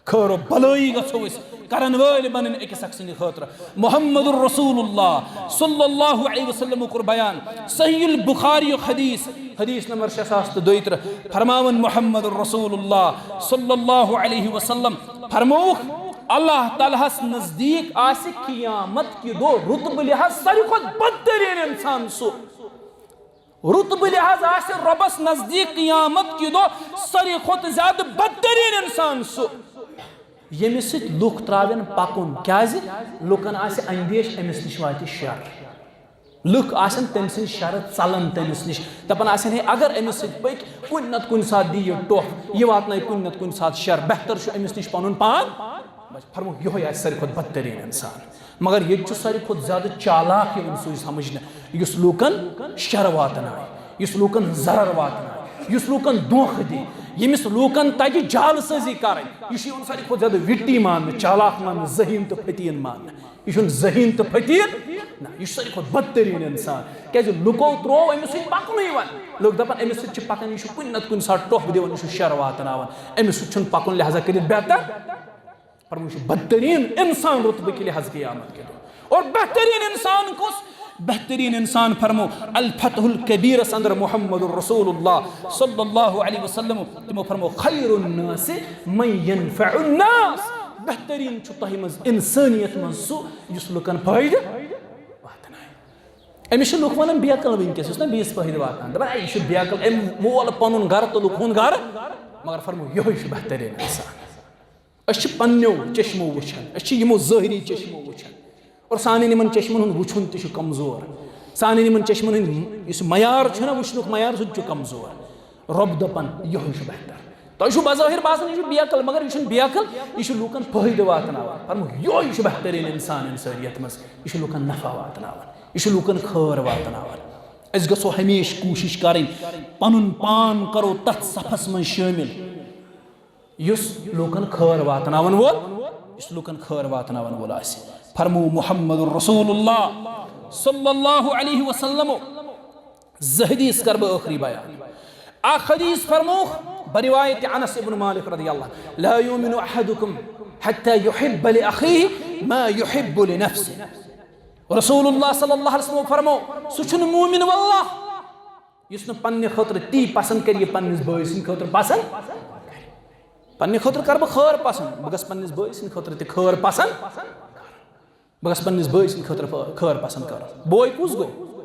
خٲر و بلٲیی گژھو أسۍ کرن وٲلۍ بنٕنۍ أکِس اکھ سٕنٛدِ خٲطرٕ۔ محمد رسول اللہ صلی اللہ علیہ وسلم کوٚر بیان، صحیح البخاری حدیث، حدیث نمبر شےٚ ساس تہٕ دۄیہِ ترٕٛہ، فرماوان محمد رسول اللہ صلی اللہ علیہ وسلم فرمووُکھ، اللہ تعالیٰ ہس نزدیٖک آسہِ قیامت کہِ دۄہ رتبہٕ لحاظ ساروی کھۄتہٕ بدترین انسان سُہ۔ رتبہٕ لحاظ آسہِ رۄبس نزدیٖک قیامت کہِ دۄہ ساروی کھۄتہٕ زیادٕ بدترین انسان سُہ، ییٚمِس سۭتۍ لُکھ ترٛاوَن پکُن۔ کیازِ؟ لُکن آسہِ اندیش، أمِس نِش واتہِ شر۔ لُکھ آسن تٔمۍ سٕنٛدۍ شرٕ ژلان تٔمِس نِش، دپان آسن، ہے، اگر أمِس سۭتۍ پٔکۍ، کُنہِ نتہٕ کُنہِ ساتہٕ دی یہِ ٹۄپھ، یہِ واتنایہِ کُنہِ نتہٕ کُنہِ ساتہٕ شر، بہتر چھُ أمِس نِش پنُن پان۔ فرمووُکھ، یِہوٚے آسہِ ساروی کھۄتہٕ بدترین انسان۔ مگر ییٚتہِ چھُ ساروی کھۄتہٕ زیادٕ چالاک یِوان سُے سمجھنہٕ، یُس لوٗکن شر واتنایہِ، یُس لوٗکن ضرر واتنایہِ، یُس لوٗکن دھوکہٕ دِیہِ، ییٚمِس لوٗکن تگہِ جعل سٲزی کرٕنۍ۔ یہِ چھُ یِوان ساروی کھۄتہٕ زیادٕ وِٹی ماننہٕ، چالاک ماننہٕ، ذہین تہٕ فطین ماننہٕ۔ یہِ چھُنہٕ ذہین تہٕ فطین، نہ، یہِ چھُ ساروی کھۄتہٕ بدترین انسان۔ کیازِ؟ لُکو تروو أمِس سۭتۍ پکنُے۔ وۄنۍ لُکھ دپان، أمِس سۭتۍ چھِ پکان، یہِ چھُ کُنہِ نتہٕ کُنہِ ساتہٕ ٹۄپھ دِوان، یہِ چھُ شر واتناوان، أمِس سۭتۍ چھُنہٕ پکُن، لہذا کٔرِتھ بہتر۔ فرموو، یہِ چھُ بدترین انسان رتبہٕ کہِ لحاظ قیامت کے دۄہ۔ اور بہترین انسان کُس؟ بہترین انسان، فرموو، الفتح الکبیرس اندر محمد رسول اللہ صلی اللہ علیہ وسلم، تِمو فرموو، خیر الناس من ینفع الناس، بہترین چھُ تۄہہِ منٛز، انسانیت منٛز سُہ یُس لُکن فٲیدٕ واتنایہِ۔ أمِس چھِ لُکھ ونان بیقل وٕنکیٚس، یُس نہ بیٚیِس فٲیدٕ واتان، دپان، ہے، یہِ چھُ بیقل، أمۍ وول پنُن گرٕ تہٕ لُکھ ہُنٛد گرٕ، مگر فرموو، یِہوٚے چھُ بہترین انسان۔ أسۍ چھِ پننیو چشمو وٕچھان، أسۍ چھِ یِمو ظٲہری چشمو وٕچھان۔ اور سانٮ۪ن یِمن چشمن ہُنٛد وٕچھُن تہِ چھُ کمزور۔ سانٮ۪ن یِمن چشمن ہُنٛد یُس معیار چھُ نہ وٕچھنُک معیار، سُہ تہِ چھُ کمزور۔ رۄب دپان، یِہوٚے چھُ بہتر۔ تۄہہِ چھُو بظٲہر باسان، یہِ چھُ بیقل، مگر یہِ چھُنہٕ بیقل، یہِ چھُ لوٗکن فٲیدٕ واتناوان۔ فرموو، یِہوٚے چھُ بہترین انسان انسانیت منٛز، یہِ چھُ لوٗکن نفع واتناوان، یہِ چھُ لوٗکن خٲر واتناوان۔ أسۍ گژھو ہمیشہِ کوٗشِش کرٕنۍ، پنُن پان کرو تتھ صفس منٛز شٲمِل۔ یُس لوٗکن خٲر واتناون وول، یُس لوٗکن خٲر واتناون وول آسہِ۔ فرموو محمد رسول اللہ صلی اللہ علیہ وسلم، زٕ حدیث کرٕ بہٕ ٲخری بیان۔ اکھ حدیث فرمووُکھ بروایت انس ابن مالک رضی اللہ، لا یؤمن احدکم حتی یحب لأخیہ ما یحب لنفسہ۔ رسول اللہ صلی اللہ علیہ وسلم فرموو، سُہ چھُنہٕ مومن واللہ یُس نہٕ پننہِ خٲطرٕ تی پسند کرِ، یہِ پننِس بٲے سٕنٛدِ خٲطرٕ پسند کرِ۔ پننہِ خٲطرٕ کرٕ بہٕ خٲر پسند، بہٕ گژھٕ پننِس بٲے سٕنٛدِ خٲطرٕ تہِ خٲر پسند۔ بہٕ گژھٕ پننِس بٲے سٕنٛدِ خٲطرٕ خٲر پسند کرُن۔ بوے کُس گوٚو؟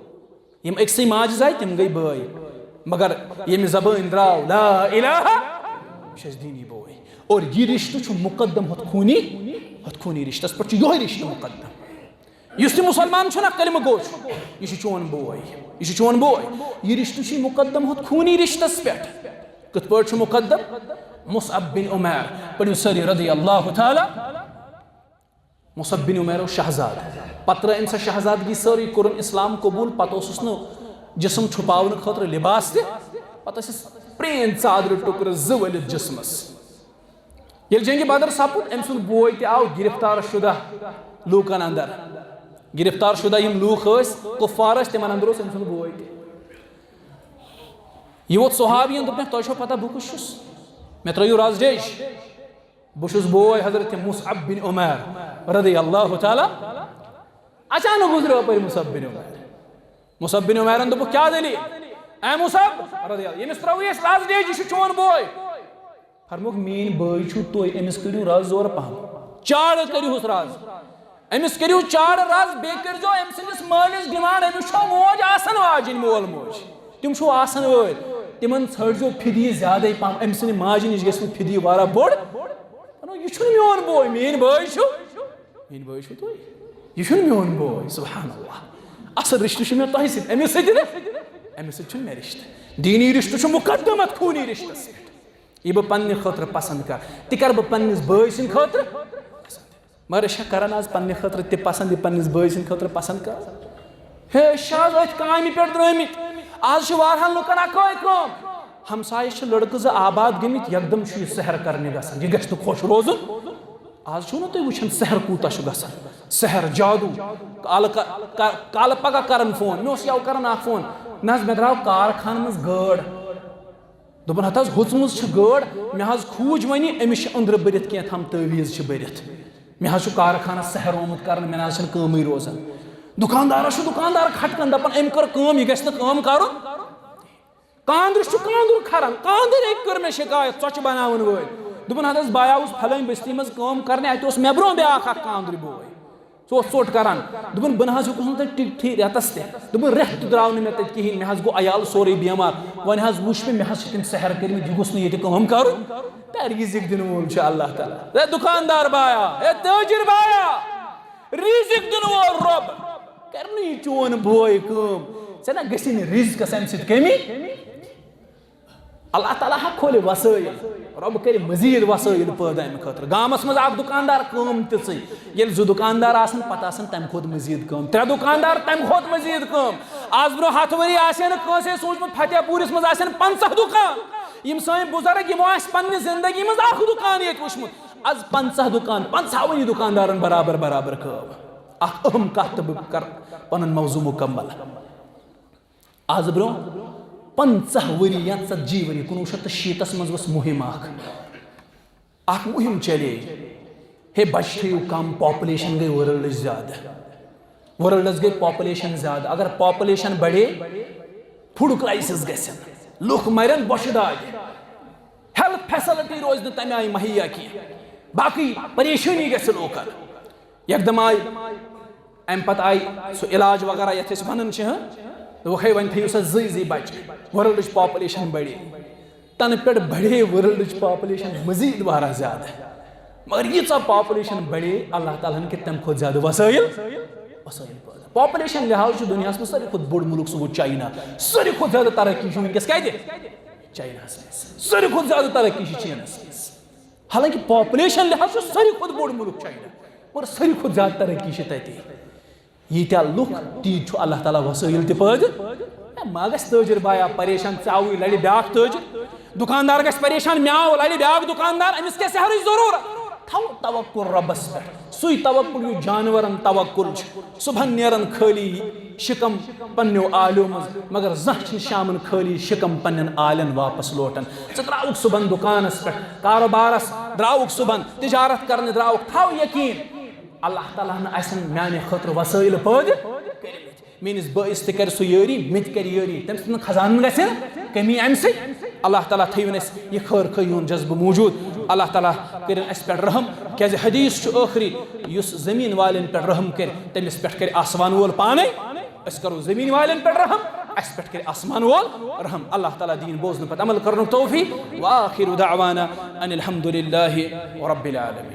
یِم أکسٕے ماجہِ زایہِ، تِم گٔے بٲے۔ مگر ییٚمہِ زبٲنۍ درٛاو لا الہ، یہِ چھُ اَسہِ دیٖنی بوے۔ اور یہِ رشتہٕ چھُ مقدم ہُتھ خوٗنی، ہُتھ خوٗنی رشتس پٮ۪ٹھ چھُ یِہوٚے رشتہٕ مقدم۔ یُس تہِ مسلمان چھُنہ، کلمہٕ گوٚو چھُ، یہِ چھُ چون بوے، یہِ چھُ چون بوے۔ یہِ رشتہٕ چھُ مقدم ہُتھ خوٗنی رشتس پٮ۪ٹھ۔ کِتھ پٲٹھۍ چھُ مقدم؟ مصعب بن عمیر، پٔرِو سٲری رضی اللہ تعالیٰ۔ مصعب بن عمیر اوس شہزاد۔ پتہٕ ترٲو أمۍ سۄ شہزادگی سٲرٕے، کوٚرُن اسلام قبول۔ پتہٕ اوسُس نہٕ جسم چھپاونہٕ خٲطرٕ لباس تہِ۔ پتہٕ ٲسِس پرٛٲنۍ ژادرِ ٹُکرٕ زٕ ؤلِتھ جسمس۔ ییٚلہِ جنگِ بدر سپُد، أمۍ سُنٛد بوے تہِ آو گرفتار شدہ لوٗکن اندر۔ گرفتار شدہ یِم لوٗکھ ٲسۍ، کفار ٲسۍ، تِمن اندر اوس أمۍ سُنٛد بوے تہِ۔ یہِ ووت صحابین، دوٚپنکھ، تۄہہِ چھو پتہ بہٕ کُس چھُس؟ مےٚ ترٲیِو رز ڈیٚج۔ بہٕ چھُس بوے حضرت مصعب بن عمیر رضی اللہ تعالیٰ۔ اچانک گُزریو اپٲرۍ مصعب بن عمیر۔ مصعب بن عمیرن دوٚپُکھ، کیٛاہ دٔلیٖل؟ اے مصعب رضی اللہ، ییٚمِس ترٲوٕے اَسہِ رز ڈیٚج، یہِ چھُ چون بوے۔ فرمووُکھ، میٛٲنۍ بٲے چھُو تُہۍ، أمِس کٔرِو رز زورٕ پہم۔ چاڑٕ کٔرِوُس رز۔ أمِس کٔرِو چاڑٕ رز، بیٚیہِ کٔرۍزیو أمۍ سٕنٛدِس مٲلِس ڈِمانڈ، أمِس چھو موج آسن واجِنۍ، مول موج۔ تِم چھِو آسن وٲلۍ۔ تِمن ژھٲنٛڈزیو فِدی زیادَے پَہَم، أمۍ سٕنٛدِ ماجہِ نِش گژھِ نہٕ فِدی واریاہ بوٚڑ۔ دَپان، یہِ چھُنہٕ میون بوے، میٲنۍ بٲے چھُ، میٲنۍ بٲے چھُ تُہۍ، یہِ چھُنہٕ میون بوے۔ سبحان اللہ، اصل رشتہٕ چھُ مےٚ تۄہہِ سۭتۍ، أمِس سۭتۍ نہٕ، أمِس سۭتۍ چھُنہٕ مےٚ رشتہٕ۔ دیٖنی رشتہٕ چھُ مقدم اتھ خوٗنی رشتس پٮ۪ٹھ۔ یہِ بہٕ پننہِ خٲطرٕ پسند کرٕ، تہِ کرٕ بہٕ پننِس بٲے سٕنٛدِ خٲطرٕ پسند۔ مگر أسۍ چھا کران آز پننہِ خٲطرٕ تہِ پسند، یہِ پننِس بٲے سٕنٛدِ خٲطرٕ پسند کرو؟ ہے، أسۍ چھِ آز أتھۍ کامہِ پٮ۪ٹھ درٛٲمٕتۍ۔ آز چھِ واریاہن لُکن اکٲے کٲم۔ ہمسایس چھِ لڑکہٕ زٕ آباد گٔمٕتۍ، یکدم چھُ یہِ سحر کرنہِ گژھان، یہِ گژھِ نہٕ خۄش روزُن۔ آز چھُو نہٕ تُہۍ وٕچھان سحر کوٗتاہ چھُ گژھان؟ سحر، جادو، کالہٕ کا-، کا-، کالہٕ پگاہ کرن فون۔ مےٚ اوس یَوٕ کران اکھ فون، نہ حظ، مےٚ درٛاو کارخانہٕ منٛز گٲڈ۔ دوٚپُن، ہتہٕ حظ، ہُژمٕژ چھِ گٲڈ، مےٚ حظ کھوٗج وۄنۍ، أمِس چھِ أنٛدرٕ بٔرِتھ کینٛہہ تام، تٲویٖز چھِ بٔرِتھ۔ مےٚ حظ چھُ کارخانس سحر آمُت کرنہٕ، مےٚ نہ حظ چھَنہٕ کٲمٕے روزان۔ دُکاندارس چھُ دُکاندار کھٹکان، دپان، أمۍ کٔر کٲم، یہِ گژھِ نہٕ کٲم کرُن۔ کاندرِس چھُ کاندُر کھران، کاندٕرۍ أکۍ کٔر مےٚ شکایت، ژۄچہِ بناون وٲلۍ۔ دوٚپُن، ہتہٕ حظ، بہٕ آیاوُس فلٲنۍ بستی منٛز کٲم کرنہِ، اتہِ اوس مےٚ برونٛہہ بیٛاکھ اکھ کاندرِ بوے۔ سُہ اوس ژوٚٹ کران۔ دوٚپُن، بہٕ نہ حظ ہیوٚکُس نہٕ تَتہِ ٹھیٖک ٹھیٖک رٮ۪تس تہِ۔ دوٚپُن، رٮ۪تھ تہِ درٛاو نہٕ مےٚ تَتہِ کِہیٖنۍ، مےٚ حظ گوٚو عیال سورُے بٮ۪مار۔ وۄنۍ حظ وٕچھ مےٚ، مےٚ حظ چھِ تِم سحر کٔرمٕتۍ، یہِ گوٚژھ نہٕ ییٚتہِ کٲم کرُن۔ تہٕ رِزِق دِنہٕ وول چھُ اللہ تعالیٰ۔ ہے دُکاندار بایا، ہے تٲجِر بایا، رِزِق دِنہٕ وول رۄب کرِ نہٕ یہِ چون بوے کٲم۔ ژےٚ نہ گژھی نہٕ رِزقس اَمہِ سۭتۍ کٔمی۔ اللہ تعالیٰ ہا کھولہِ وسٲیِل، رۄب کرِ مزید وسٲیِل پٲدٕ اَمہِ خٲطرٕ۔ گامس منٛز اکھ دُکاندار کٲم تِژٕے، ییٚلہِ زٕ دُکاندار آسن، پتہٕ آسن تَمہِ کھۄتہٕ مزید کٲم، ترٛےٚ دُکاندار تَمہِ کھۄتہٕ مزید کٲم۔ آز برونٛہہ ہتھ ؤری آسہِ ہا نہٕ کٲنٛسے سوٗنٛچمُت فتح پوٗرِس منٛز آسن پنٛژاہ دُکان۔ یِم سٲنۍ بُزرگ، یِمو آسہِ پننہِ زندگی منٛز اکھ دُکان ییٚتہِ وٕچھمُت، از پنٛژاہ دُکان، پنٛژاہ ؤری دُکاندارن برابر برابر کٲم۔ اکھ اہم کتھ تہٕ بہٕ کرٕ پنُن موضوع مکمل۔ از برونٛہہ پنٛژاہ ؤری یا ژتجی ؤری، کُنوُہ شیٚتھ تہٕ شیٖتس منٛز ؤژھ مُہِم اکھ۔ اکھ مُہِم چلے، ہے بچہِ تھٲیِو کم، پاپولیشن گٔے ورلڈٕچ زیادٕ۔ ورلڈس گٔے پاپولیشن زیادٕ۔ اگر پاپولیشن بڑے، فوڈ کرائسس گژھن، لُکھ مرن بۄچھِ دادِ، ہیلتھ فیسلٹی روزِ نہٕ تمہِ آیہِ مہیا کینٛہہ، باقٕے پریشٲنی گژھِ لوٗکن۔ یکدم آیہِ، امہِ پتہٕ آیہِ سُہ علاج وغیرہ یتھ أسۍ ونان چھِ، ہاں؟ دوٚپُکھ، ہے، وۄنۍ تھٲیِو سا زٕے زٕے بچہِ، ورلڈٕچ پاپولیشن بڑے۔ تنہٕ پٮ۪ٹھ بڑے ورلڈٕچ پاپولیشن مزید واریاہ زیادٕ۔ مگر ییٖژاہ پاپولیشن بڑے، اللہ تعالیٰ ہن کٔرۍ تمہِ کھۄتہٕ زیادٕ وسٲیِل، وسٲیِل پٲدٕ۔ پاپولیشن لحاظ چھُ دُنیاہس منٛز ساروی کھۄتہٕ بوٚڑ مُلک، سُہ گوٚو چاینا۔ ساروی کھۄتہٕ زیادٕ ترقی چھِ وٕنکیٚس کتہِ؟ چایناہس منٛز۔ ساروی کھۄتہٕ زیادٕ ترقی چھِ چینس منٛز۔ حالانکہ پاپولیشن لحاظ چھُ ساروی کھۄتہٕ بوٚڑ مُلک چاینا، مگر ساروی کھۄتہٕ زیادٕ ترقی چھِ تَتی۔ ییٖتیٛاہ لُکھ، تیٖتۍ چھُ اللہ تعالیٰ وسٲیِل تہِ پٲدٕ۔ ہے، ما گژھِ تٲجِر بایا پریشان، ژےٚ آوُے لَڑِ بیٛاکھ تٲجِر۔ دُکاندار گژھِ پریشان، مےٚ آو لَڑِ بیٛاکھ دُکاندار، أمِس کیٛاہ سحرٕچ ضروٗرت؟ تھاو توکل رۄبَس پٮ۪ٹھ، سُے توکل یُس جانوَرَن توکل چھُ۔ صُبحن نیران خٲلی شِکم پننیو آلیو منٛز، مگر زانٛہہ چھِنہٕ شامن خٲلی شِکم پننٮ۪ن آلٮ۪ن واپس لوٹان۔ ژٕ درٛاوُکھ صُبحن دُکانس پٮ۪ٹھ، کاروبارس درٛاوُکھ صُبحن، تجارت کرنہِ درٛاوُکھ، تھاو یقین، اللہ تعالیٰ ہن آسن میانہِ خٲطرٕ وسٲیِل پٲدٕ کٔرمٕتۍ۔ میٲنِس بٲیِس تہِ کرِ سُہ یٲری، مےٚ تہِ کرِ یٲری، تٔمۍ سٕنٛدٮ۪ن خزانن گژھِ نہٕ کٔمی امہِ سۭتۍ۔ اللہ تعالیٰ تھٲیِن اَسہِ یہِ خٲر خٲہی ہُنٛد جذبہٕ موٗجوٗد۔ اللہ تعالیٰ کٔرِن اَسہِ پٮ۪ٹھ رحم، کیازِ حدیث چھُ ٲخری، یُس زٔمیٖن والٮ۪ن پٮ۪ٹھ رحم کرِ، تٔمِس پٮ۪ٹھ کرِ آسمان وول پانے۔ أسۍ کرو زٔمیٖن والٮ۪ن پٮ۪ٹھ رحم، اَسہِ پٮ۪ٹھ کرِ آسمان وول رحم۔ اللہ تعالیٰ دِیِن بوزنہٕ پتہٕ عمل کرنُک توفیق۔ وآخر دعوانا ان الحمد للہ رب العالمین۔